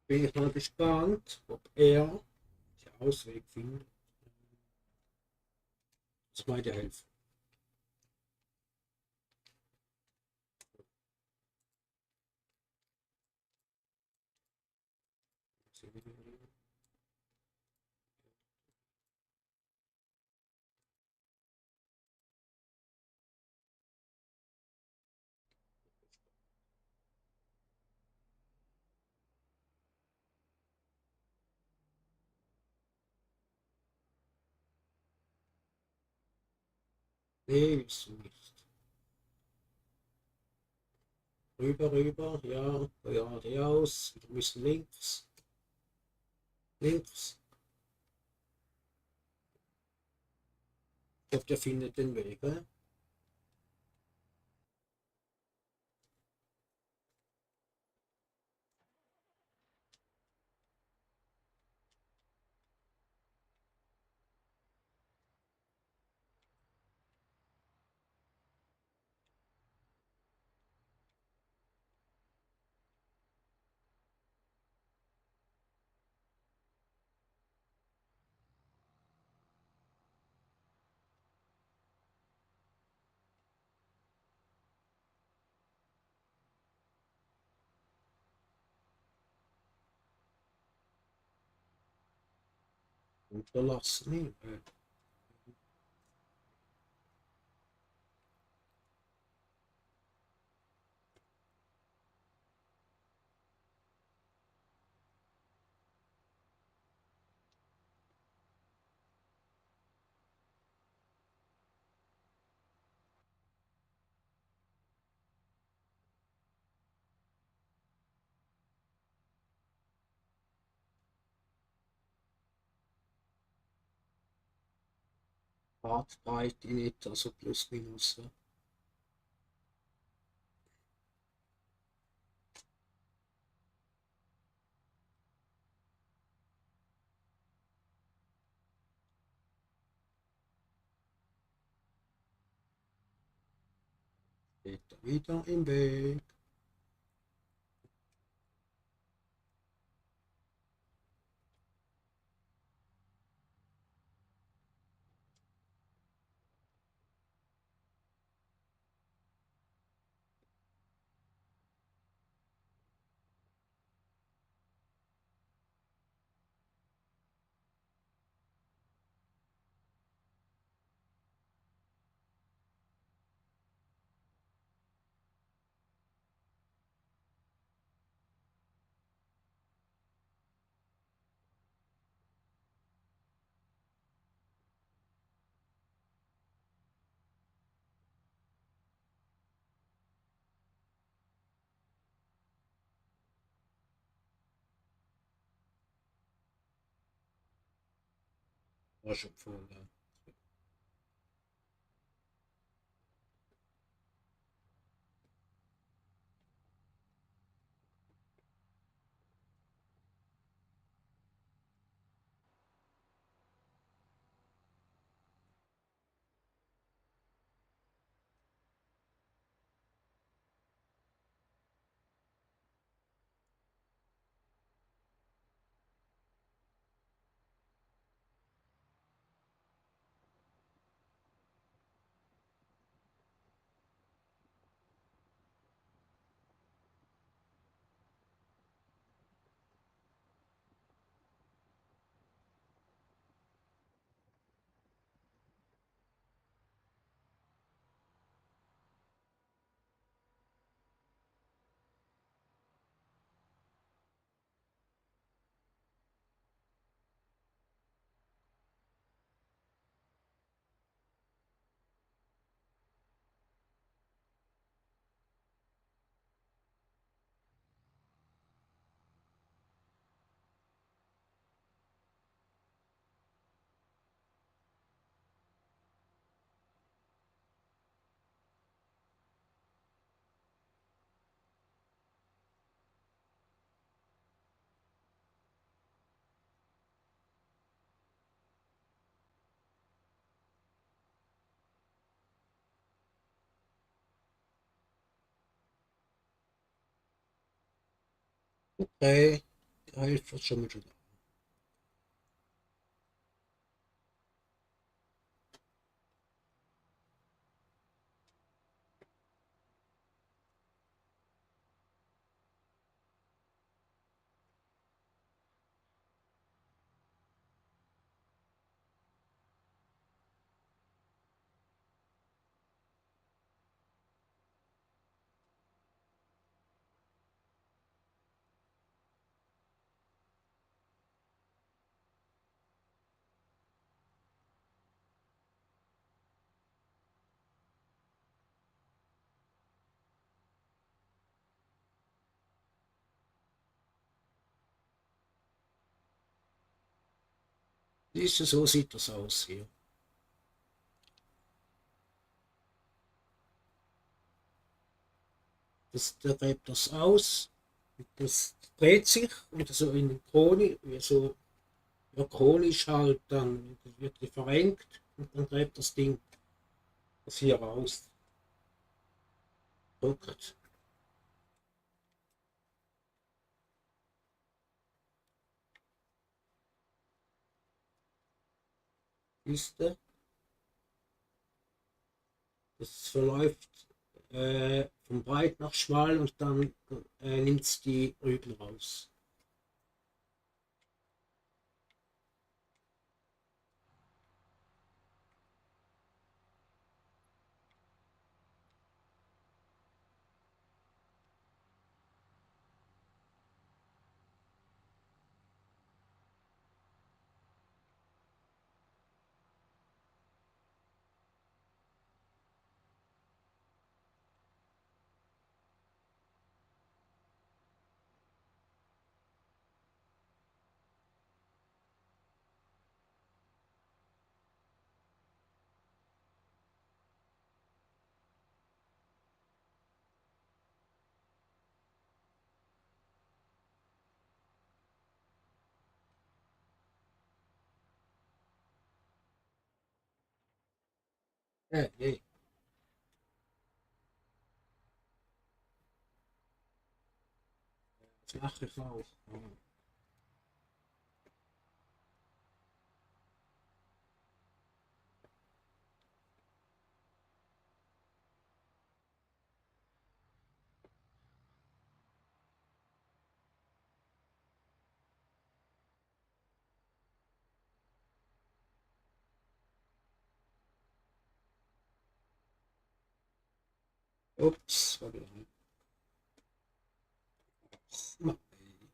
Bin ich mal gespannt, ob er den Ausweg findet. Zweite Hälfte. Nee, ist nicht. Rüber, rüber, ja, geradeaus, wir müssen links, links. Ich glaube, der findet den Weg, ne? Unterlassen. Radbreite in etwa, so plus minus. Ja. Steht er wieder im Weg. War schon voll. Ja. Okay, die Hälfte ist schon wieder da. So sieht das aus hier. Der gräbt das aus. Das dreht sich wieder so in den Krone, wie so ja, chronisch halt, dann wird die verengt und dann gräbt das Ding das hier raus. Drückt. Liste. Das verläuft von breit nach schmal und dann nimmt es die Rüben raus. Je. Das mache ich auch. Ja. Ups, war wieder ein- Mann, ey.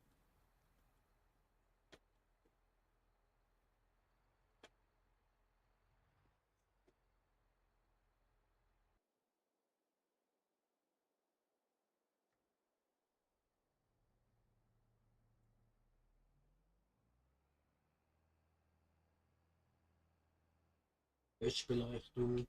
Lichtbeleuchtung.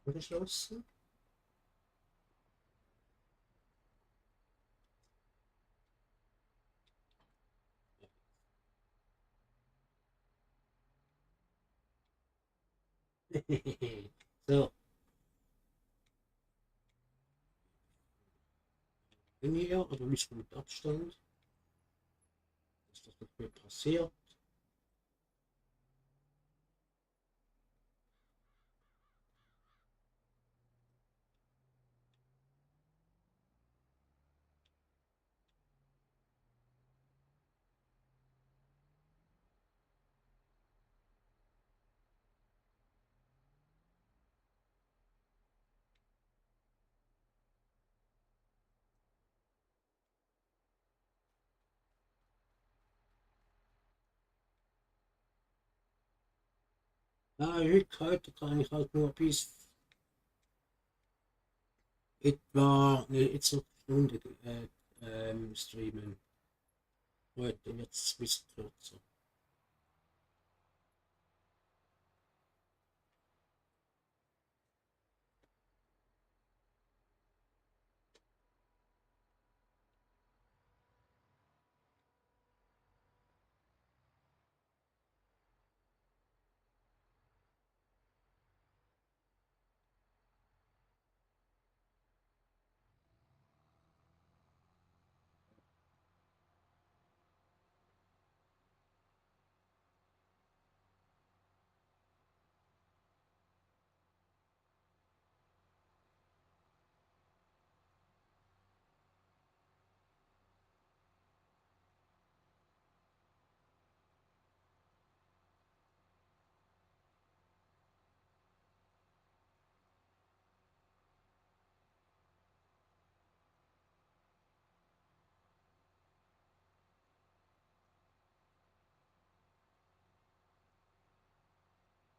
Angeschlossen. So, in hier, aber nicht mit Abstand. Ist das noch mehr passiert? Ja, heute kann ich halt nur bis etwa, ne, jetzt noch eine Stunde streamen. Heute wird es ein bisschen kürzer.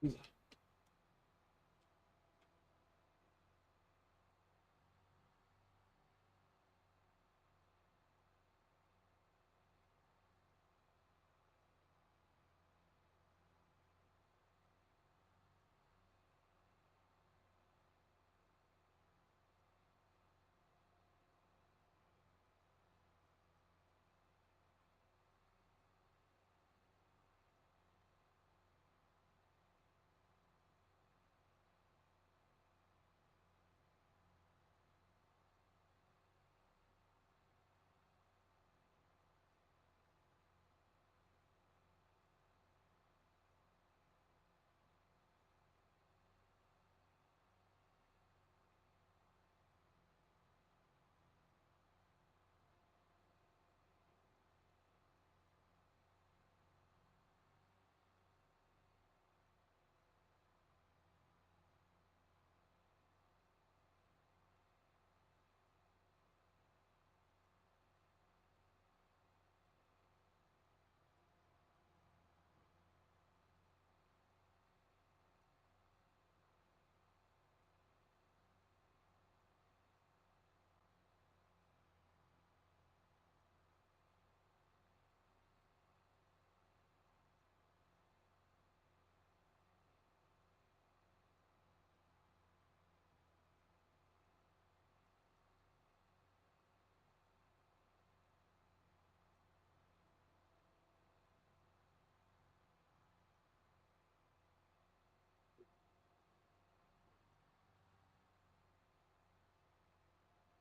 Ja.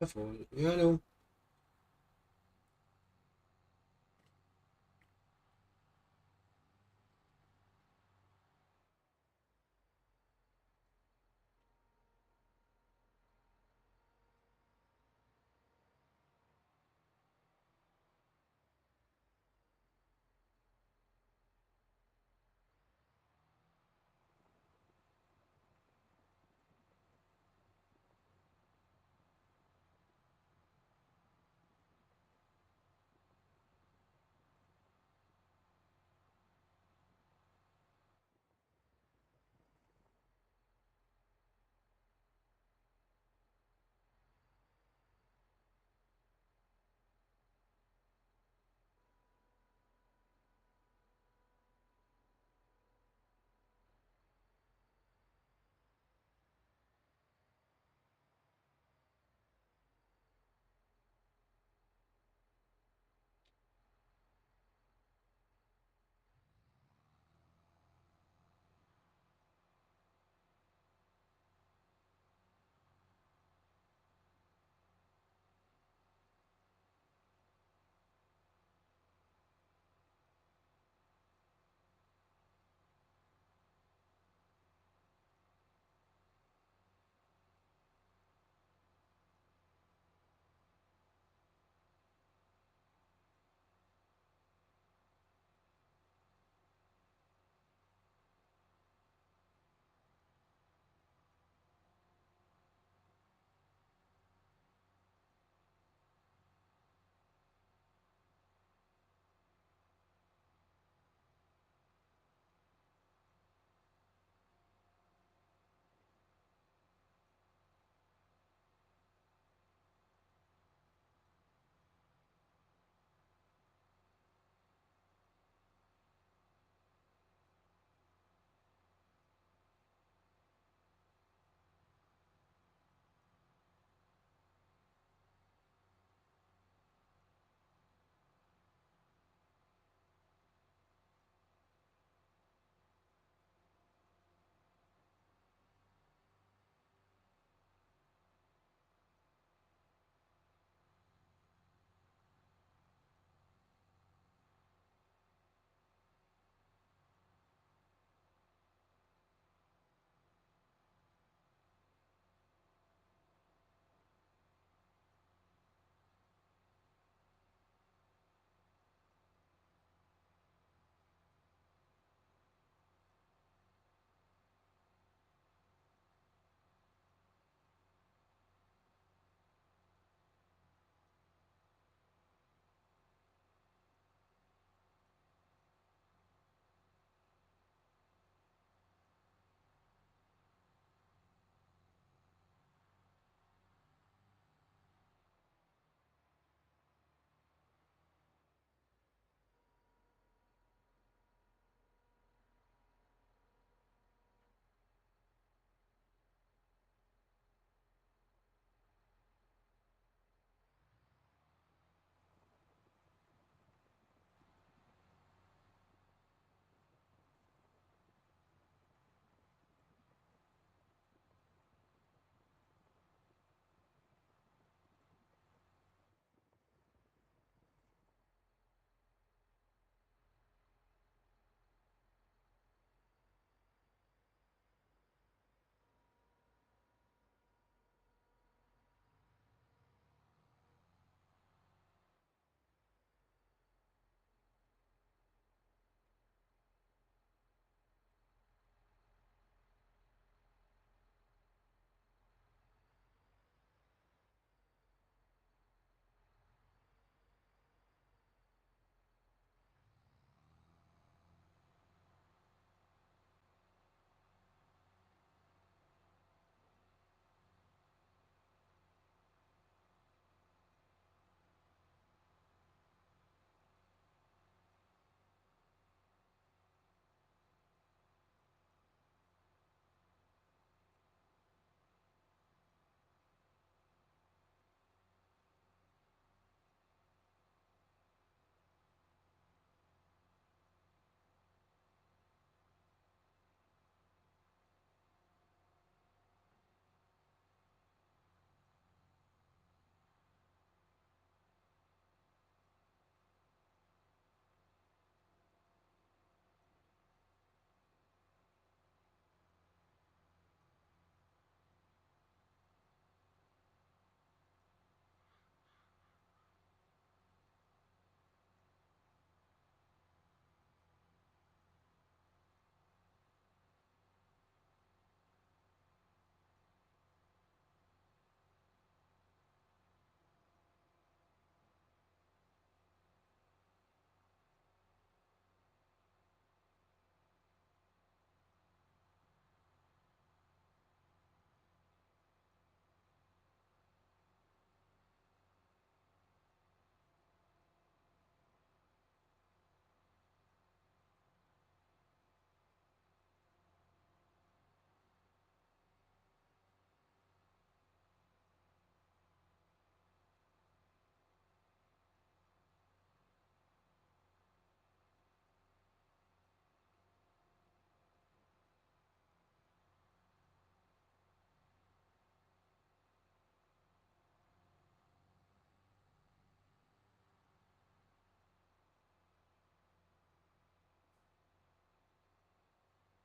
Voll. Ja, hallo.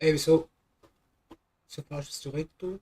Ey, wieso kannst du es direkt tun?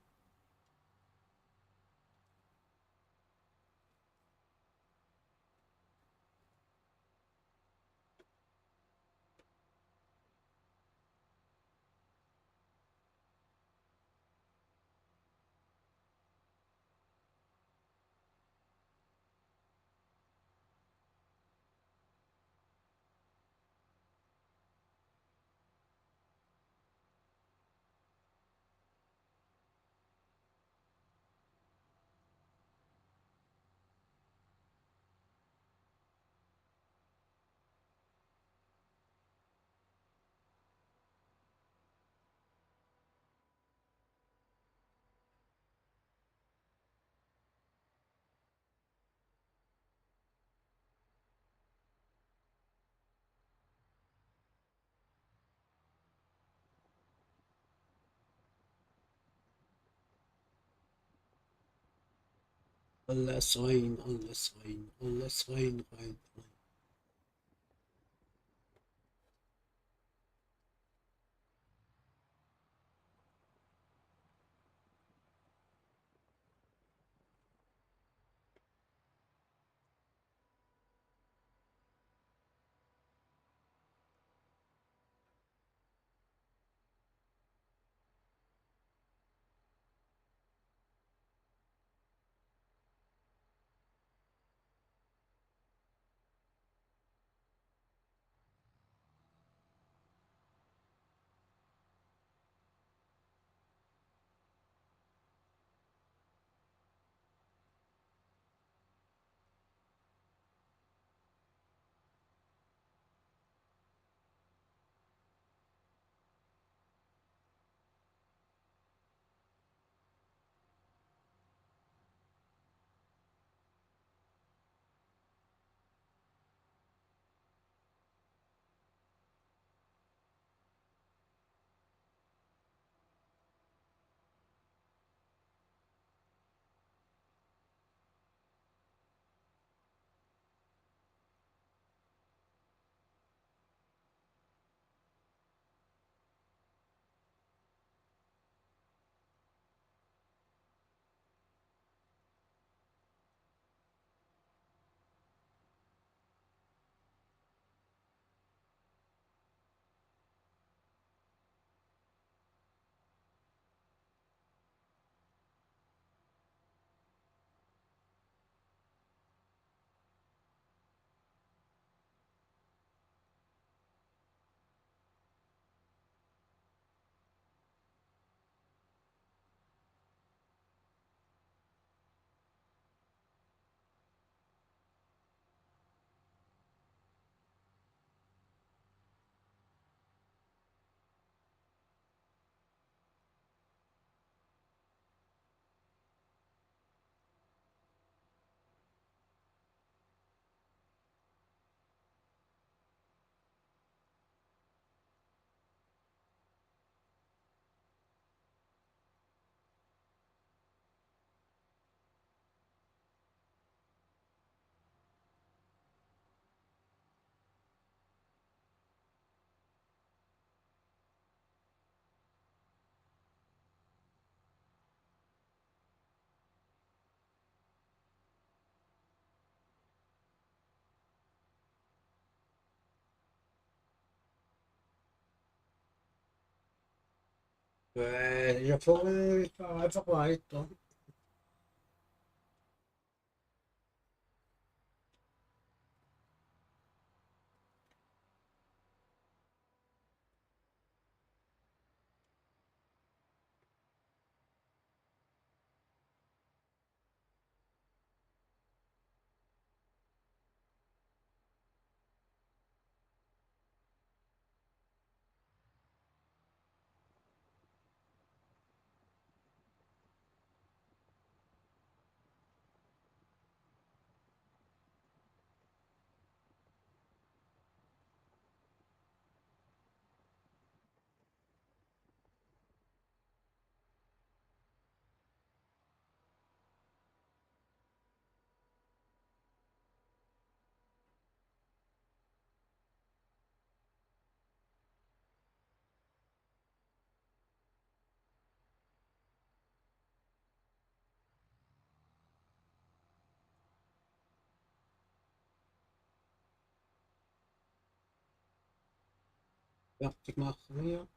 Alles rein, rein, rein. Ja, vorher, ich fahr einfach weiter. fertig machen hier.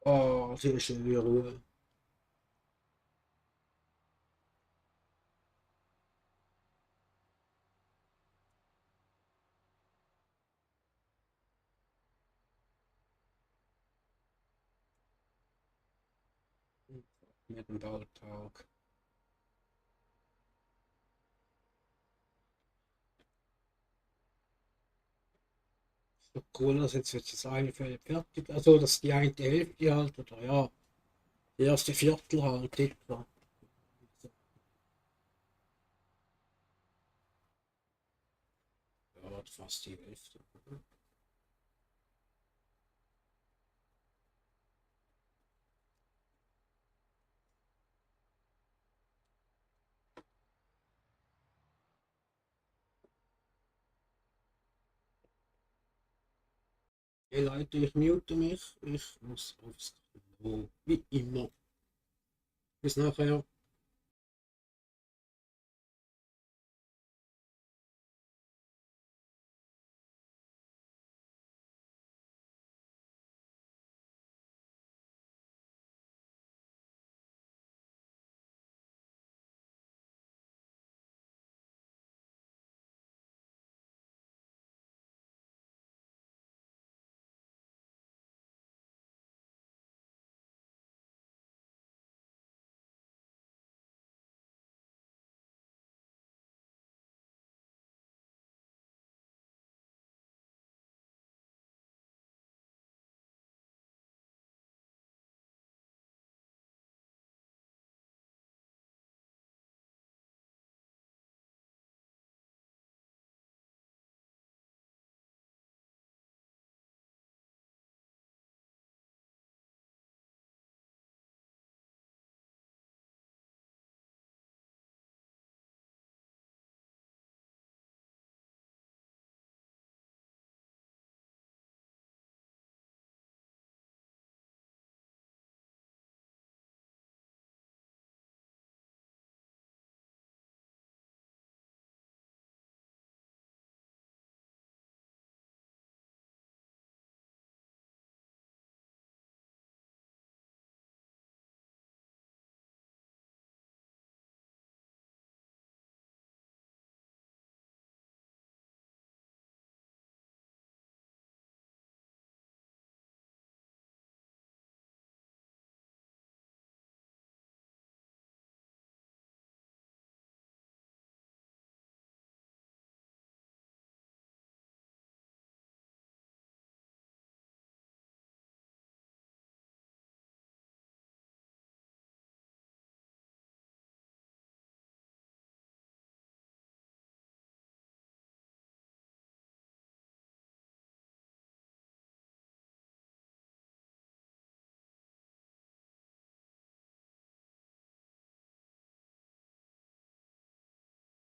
Oh, sehr schöne Ruhe. Mit dem Balltag. So cool, dass jetzt wird das eine Feld fertig. Also, dass die eine Hälfte halt, oder ja, die erste Viertel halt etwa. Ja, fast die Hälfte. Hey Leute, ich mute mich. Ich muss aufs Klo. Wie immer. Bis nachher.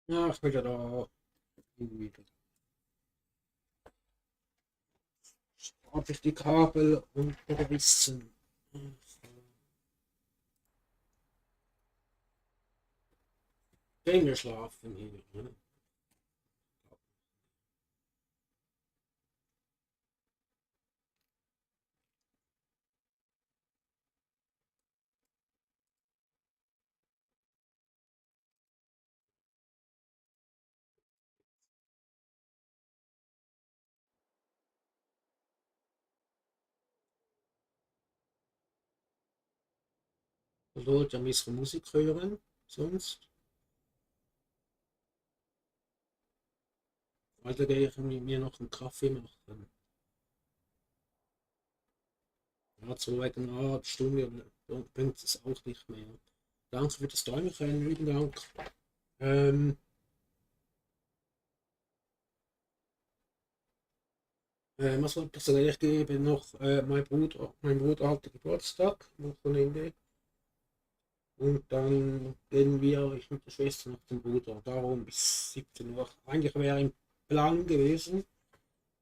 Ja, ich wieder da irgendwie habe ich die Kabel unterrissen. Gehen wir schlafen hier. Ne? Ich wollte ja ein bisschen Musik hören, sonst. Also gehe ich mir noch einen Kaffee machen. Ja, so wegen einer halben Stunde bringt es auch nicht mehr. Danke für das Träumen, lieben Dank. Ähm, was wollte ich sagen? Ich gebe noch mein Bruder hatte Geburtstag am Wochenende. Und dann gehen wir, ich mit der Schwester noch zum Bruder. Darum bis 17 Uhr. Eigentlich wäre im Plan gewesen,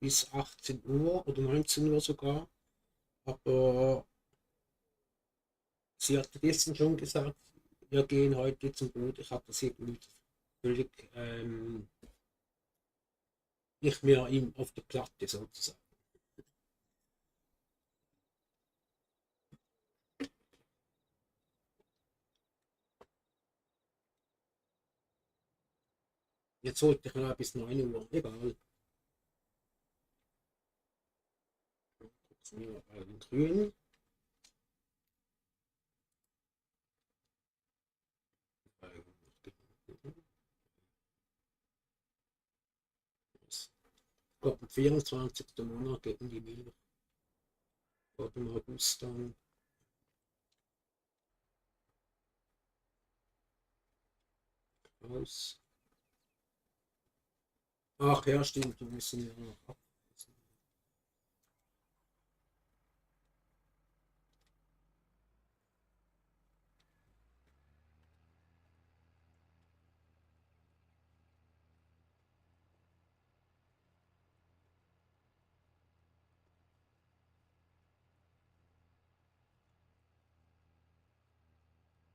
bis 18 Uhr oder 19 Uhr sogar. Aber sie hatte gestern schon gesagt, wir gehen heute zum Bruder. Ich habe das irgendwie völlig nicht mehr ihm auf der Platte sozusagen. Jetzt sollte ich noch bis 9 Uhr. Egal. Gucken wir bei den Grünen. Ich glaube, am 24. Monat gegen die Wähler. Oder im August dann aus. Ach ja, stimmt, wir müssen ja noch ablesen.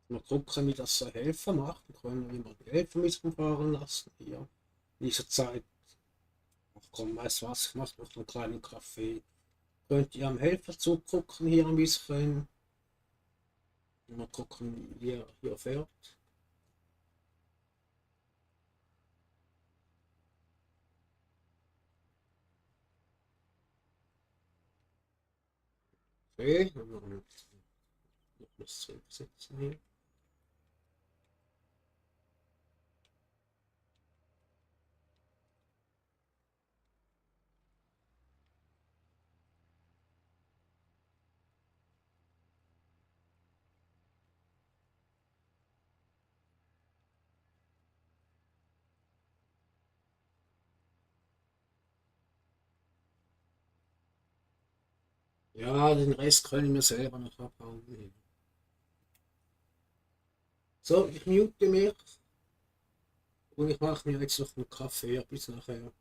Mal gucken, wie das der Helfer macht. Wir können wir mal die Helfer mitfahren lassen hier. In dieser Zeit, ach komm, weißt du was, ich mache noch einen kleinen Kaffee. Könnt ihr am Helfer zugucken hier ein bisschen. Mal gucken, wie er hier fährt. Okay, dann machen wir noch das zurücksetzen hier. Ja, den Rest können wir selber noch abhauen. So, ich mute mich und ich mache mir jetzt noch einen Kaffee bis nachher.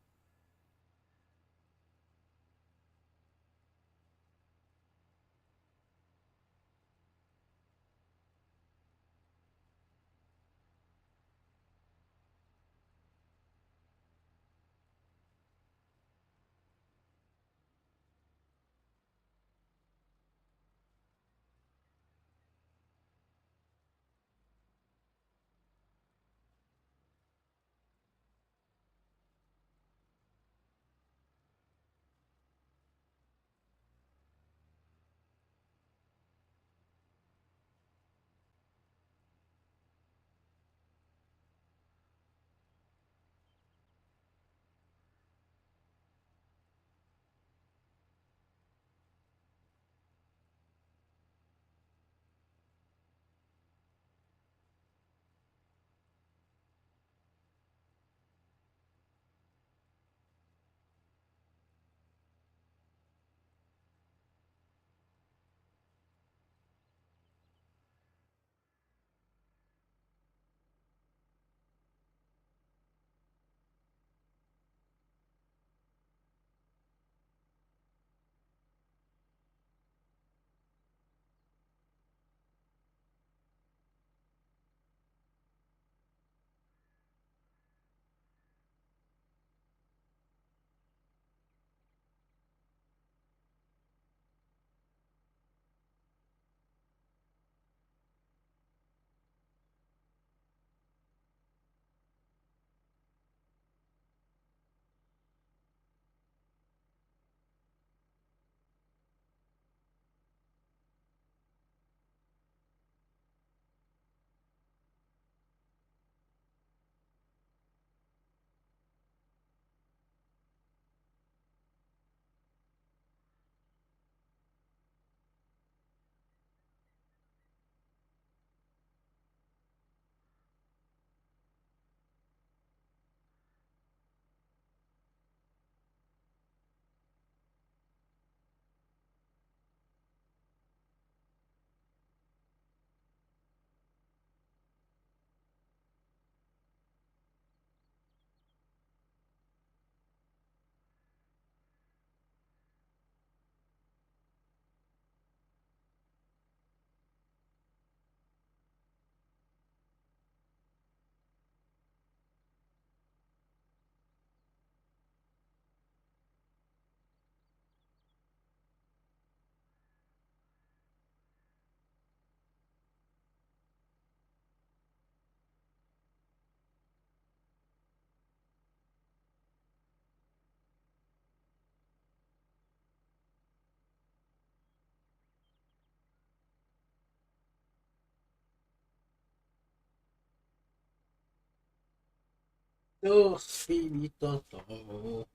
Doch, viel weiter da.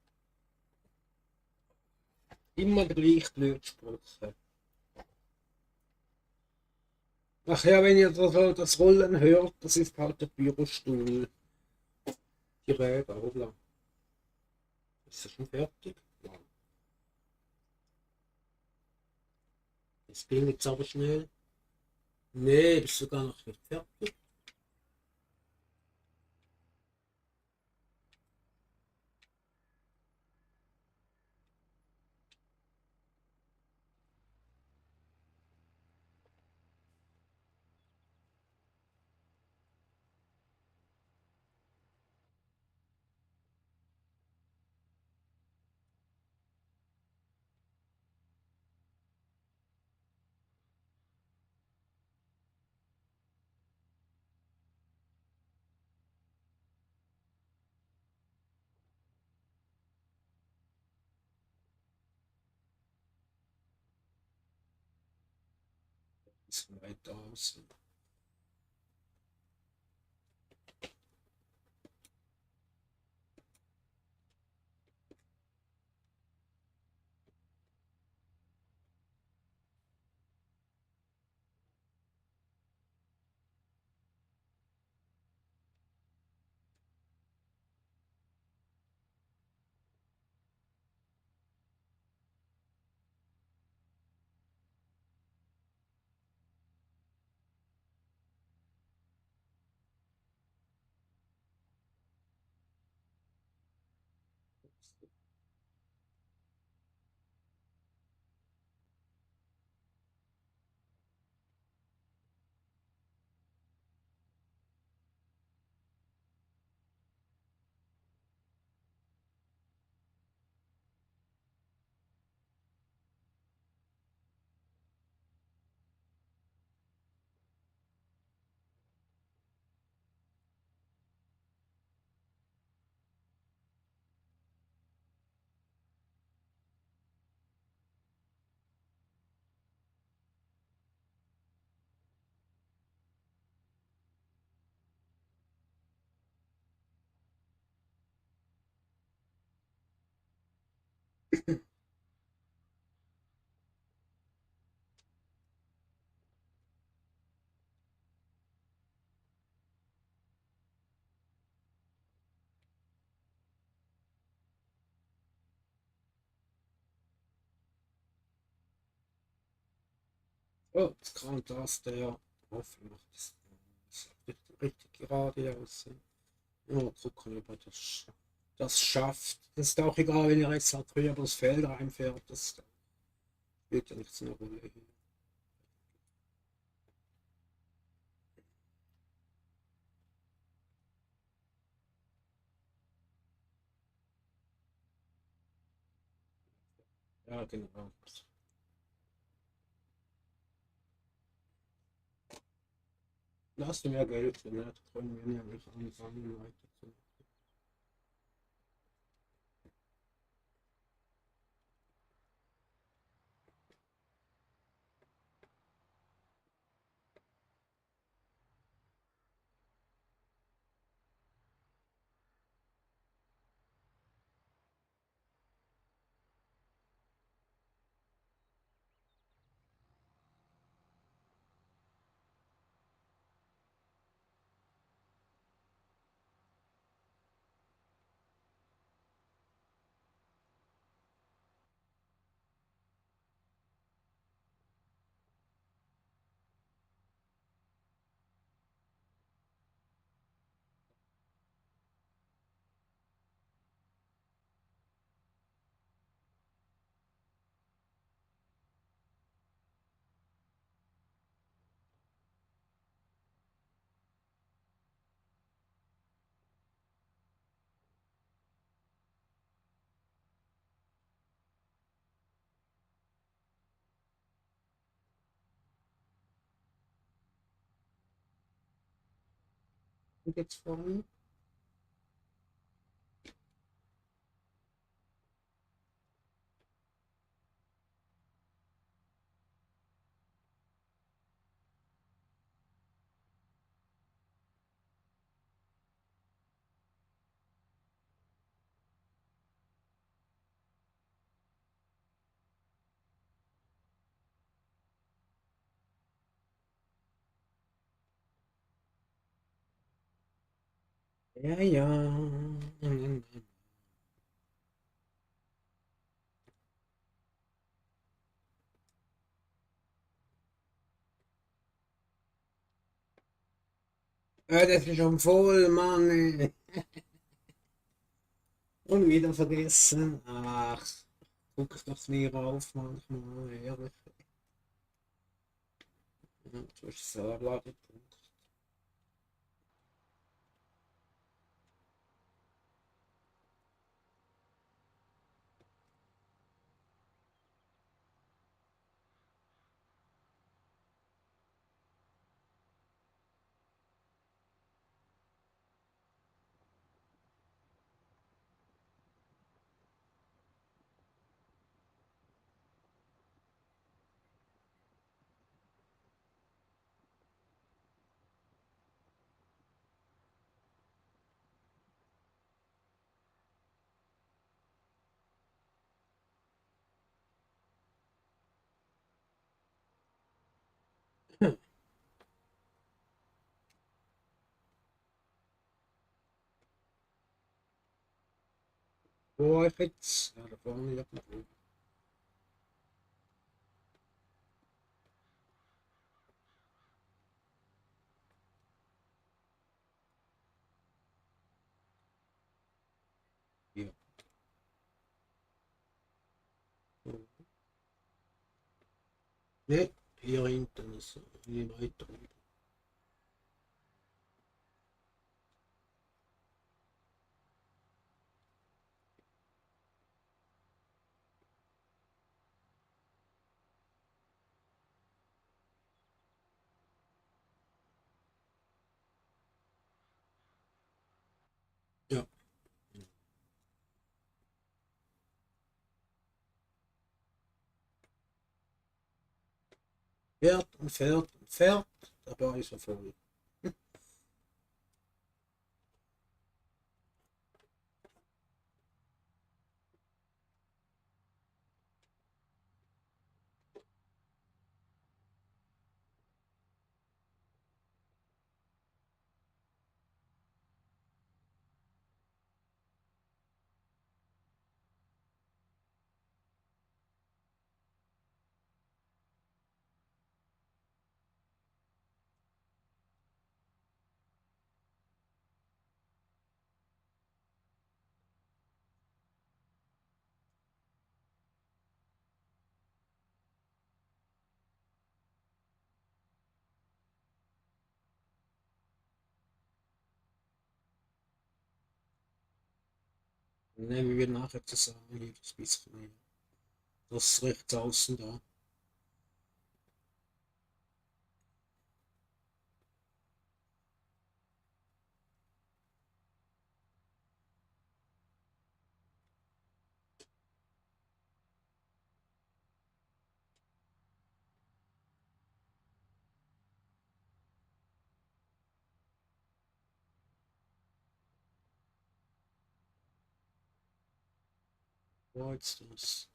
Immer der gleiche Blödspruch. Ach ja, wenn ihr da so das Rollen hört, das ist halt der Bürostuhl. Die Räder, oder? Ist das schon fertig? Ja. Das ging jetzt aber schnell. Nee, bist sogar noch nicht fertig. Ist weit aus. Oh, jetzt kam das der Hoffnung macht das richtig gerade aussehen. Ja, gucken, ob er das schafft. Das ist auch egal, wenn ihr jetzt halt früher das Feld reinfährt, das spielt ja nicht so eine Rolle hier. Ja, genau. Da hast du mehr Geld für, ne? Da können wir nämlich anfangen weiter zu. Und jetzt vorne. Ja, ja. Das ist schon voll, Mann. Und wieder vergessen. Ach, guck doch nie rauf manchmal, ehrlich. Ja, du hast selber geguckt. Wo war ich jetzt? Ja, da vorne irgendwo. Hier. Ne, hier hinten ist hier weiter. Ja, fährt und fährt und fährt. Dabei ist er voll. Dann nehmen wir nachher zusammen hier das bisschen hier. Das rechts außen da. Wo jetzt das?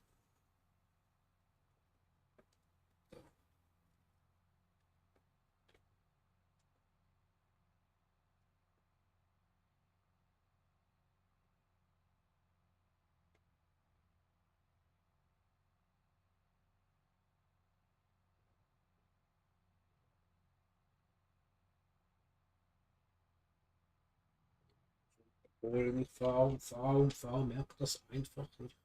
Wohl mit V, merkt das einfach nicht.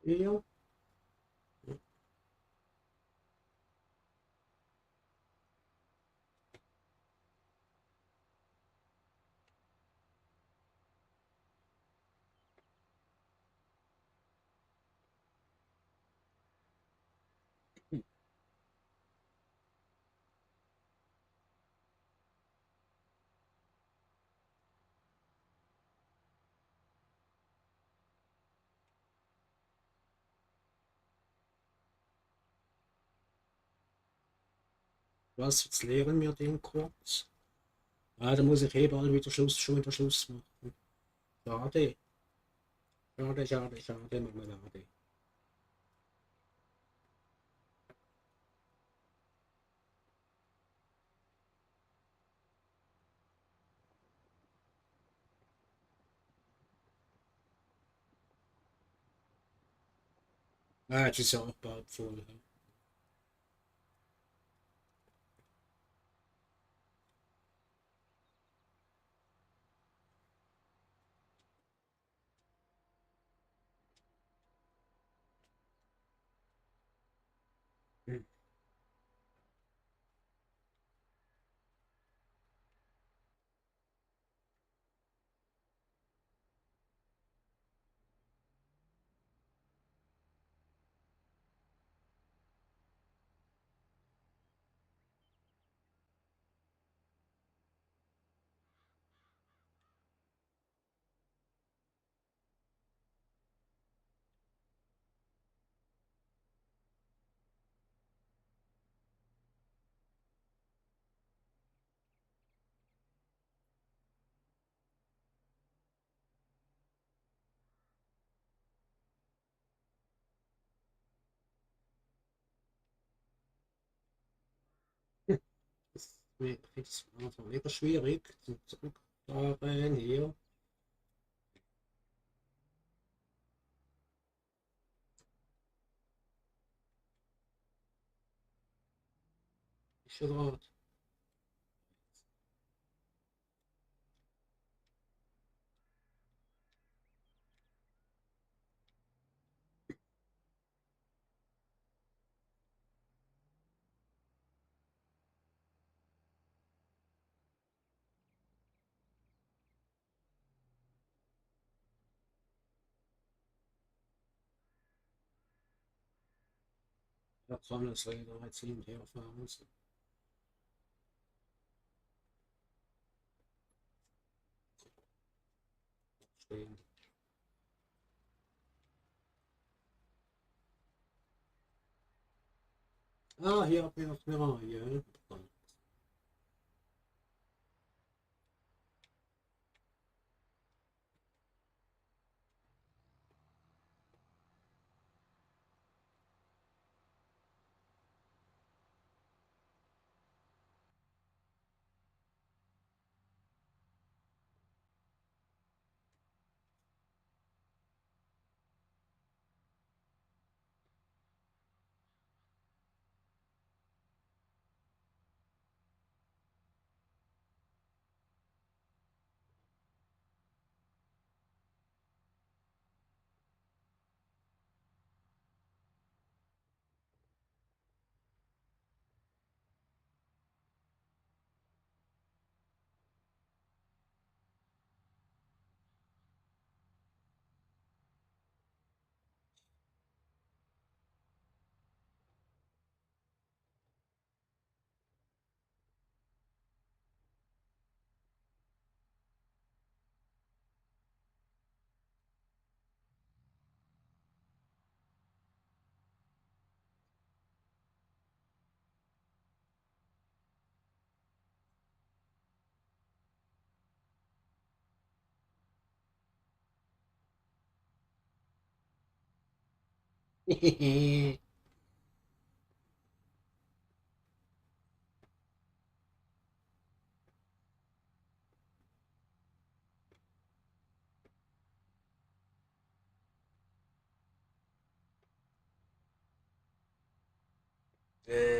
Hier. Was, jetzt leeren wir den kurz. Ah, da muss ich eh bald wieder schon wieder Schluss machen. Schade, schade, Marmelade. Ah, jetzt ist ja auch bald voll. Hm. Das ist einfach wieder schwierig zum Zurückfahren hier. Ist schon gerade. Da kann es leider jetzt hin und her fahren. Stehen. Ah, hier haben wir noch eine Reihe.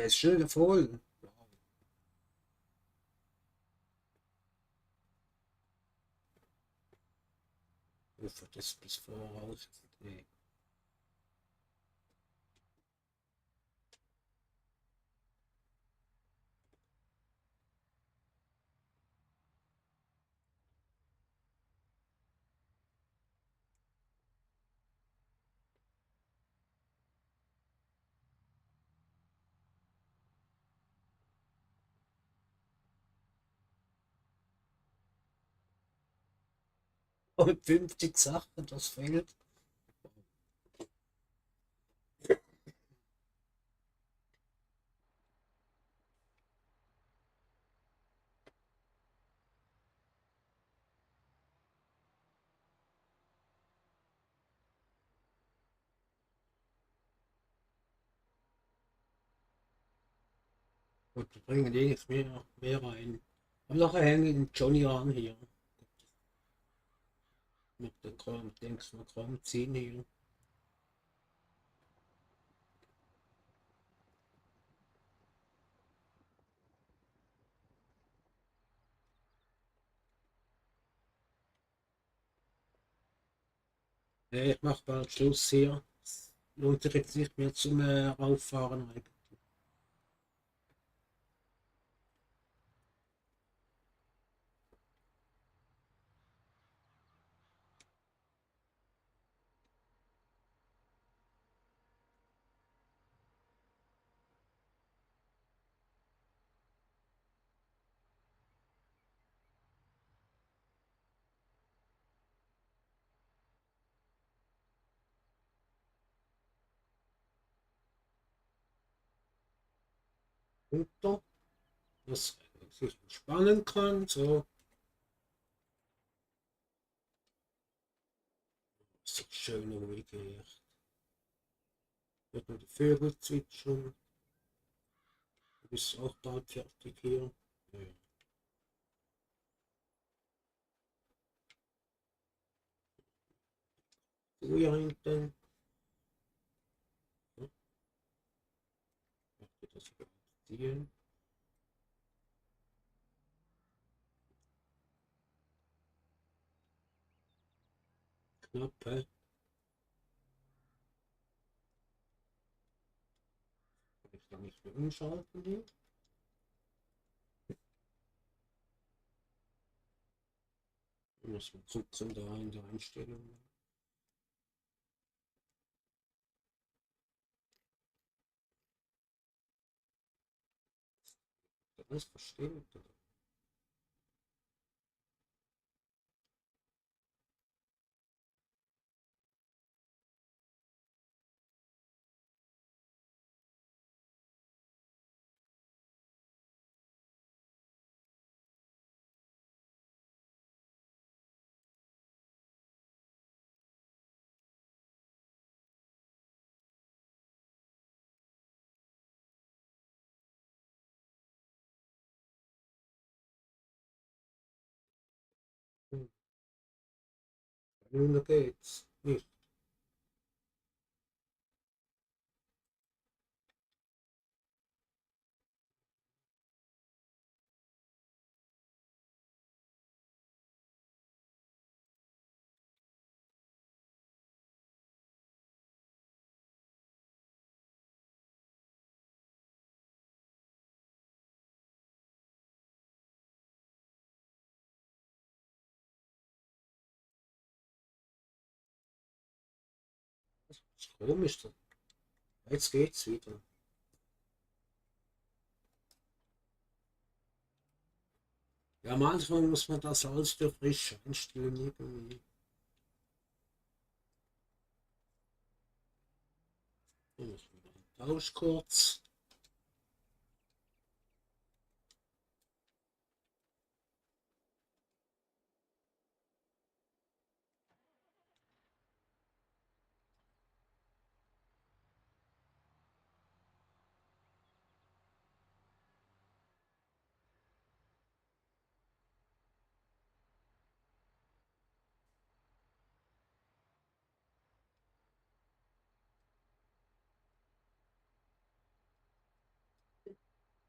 Ist schön voll. Uff, das bis voraus. Nee. Und 50 Sachen, das fehlt. Und wir bringen eigentlich mehr rein. Aber nachher hänge ich den Johnny an hier. Mit der Kram, denkst du, Kram ziehen hier. Nee, ich mache bald Schluss hier. Lohnt sich jetzt nicht mehr zum Rauffahren eigentlich. Runter, dass sich entspannen kann. So, ist doch schön ruhig hier. Hört nur die Vögel zwitschern. Du bist auch bald fertig hier. Ja. So hier hinten. Ja, das hier. Knapp, hä? Kann ich da nicht mehr umschalten hier? Muss man gucken da in der Einstellung. Das versteht. Nun geht's. Nicht. Das ist komisch. Jetzt geht's wieder. Ja, manchmal muss man das alles für frisch einstellen irgendwie. Da muss man dann Tausch kurz.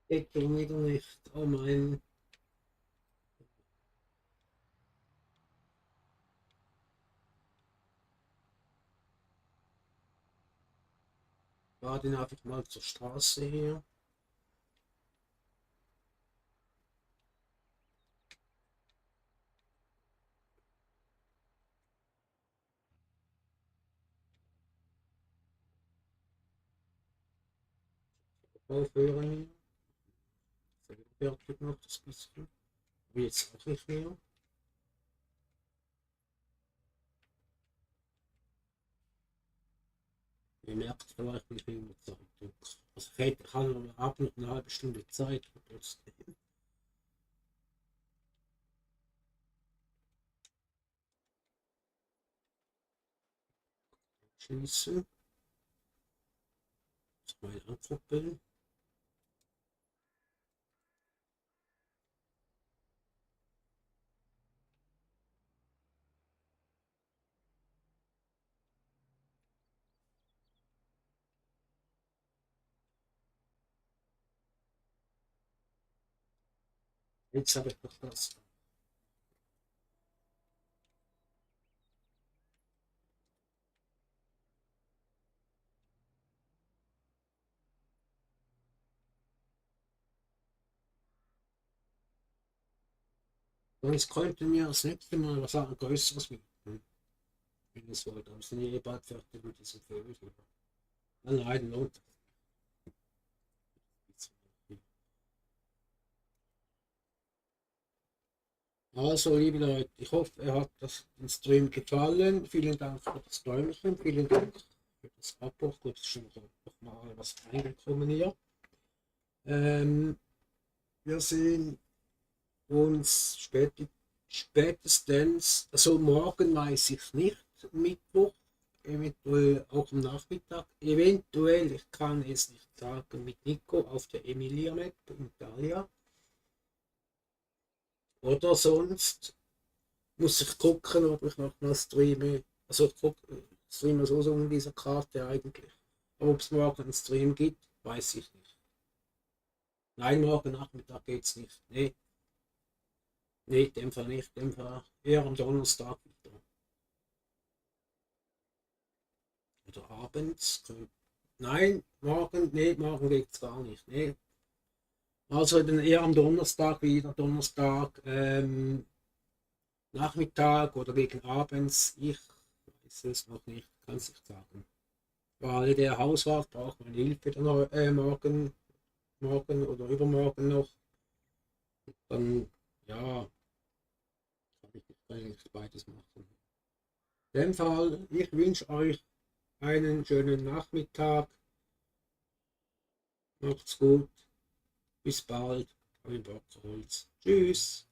Geht schon wieder nicht. Oh mein. Fahr den einfach mal zur Straße hier. Aufhören hier. Fertig noch das bisschen. Aber jetzt auch nicht mehr. ihr merkt vielleicht, wie viel wir Zeit drücken. Also ich habe noch eine halbe Stunde Zeit, aber trotzdem. Schließen. Mal angucken. Jetzt habe ich noch das. Sonst könnten wir das nächste Mal was Größeres machen. Wenn es wollt. Aber wir sind eh bald fertig mit diesem Film. Nein, lohnt es. Also, liebe Leute, ich hoffe, ihr hat das den Stream gefallen. Vielen Dank für das Däumchen, vielen Dank für das Abo. Ich glaube, es ist schon noch mal was reingekommen hier. Wir sehen uns spätestens, also morgen weiß ich nicht, Mittwoch, eventuell auch am Nachmittag. Eventuell, ich kann es nicht sagen, mit Nico auf der Emilia Map in Italia. Oder sonst muss ich gucken, ob ich noch mal streame. Also ich streame so um diese Karte eigentlich. Aber ob es morgen einen Stream gibt, weiß ich nicht. Nein, morgen Nachmittag geht's nicht. Nee, nee, in dem Fall nicht. In dem Fall eher am Donnerstag wieder. Oder abends. Nein, morgen, nee, morgen geht's gar nicht. Nee. Also dann eher am Donnerstag wieder. Donnerstag, Nachmittag oder gegen abends. Ich weiß es noch nicht, kann es nicht sagen. Weil der Hauswart braucht meine Hilfe dann morgen oder übermorgen noch. Dann, ja, kann ich eigentlich beides machen. In dem Fall, ich wünsche euch einen schönen Nachmittag. Macht's gut. Bis bald. Euer Bockholz. Tschüss.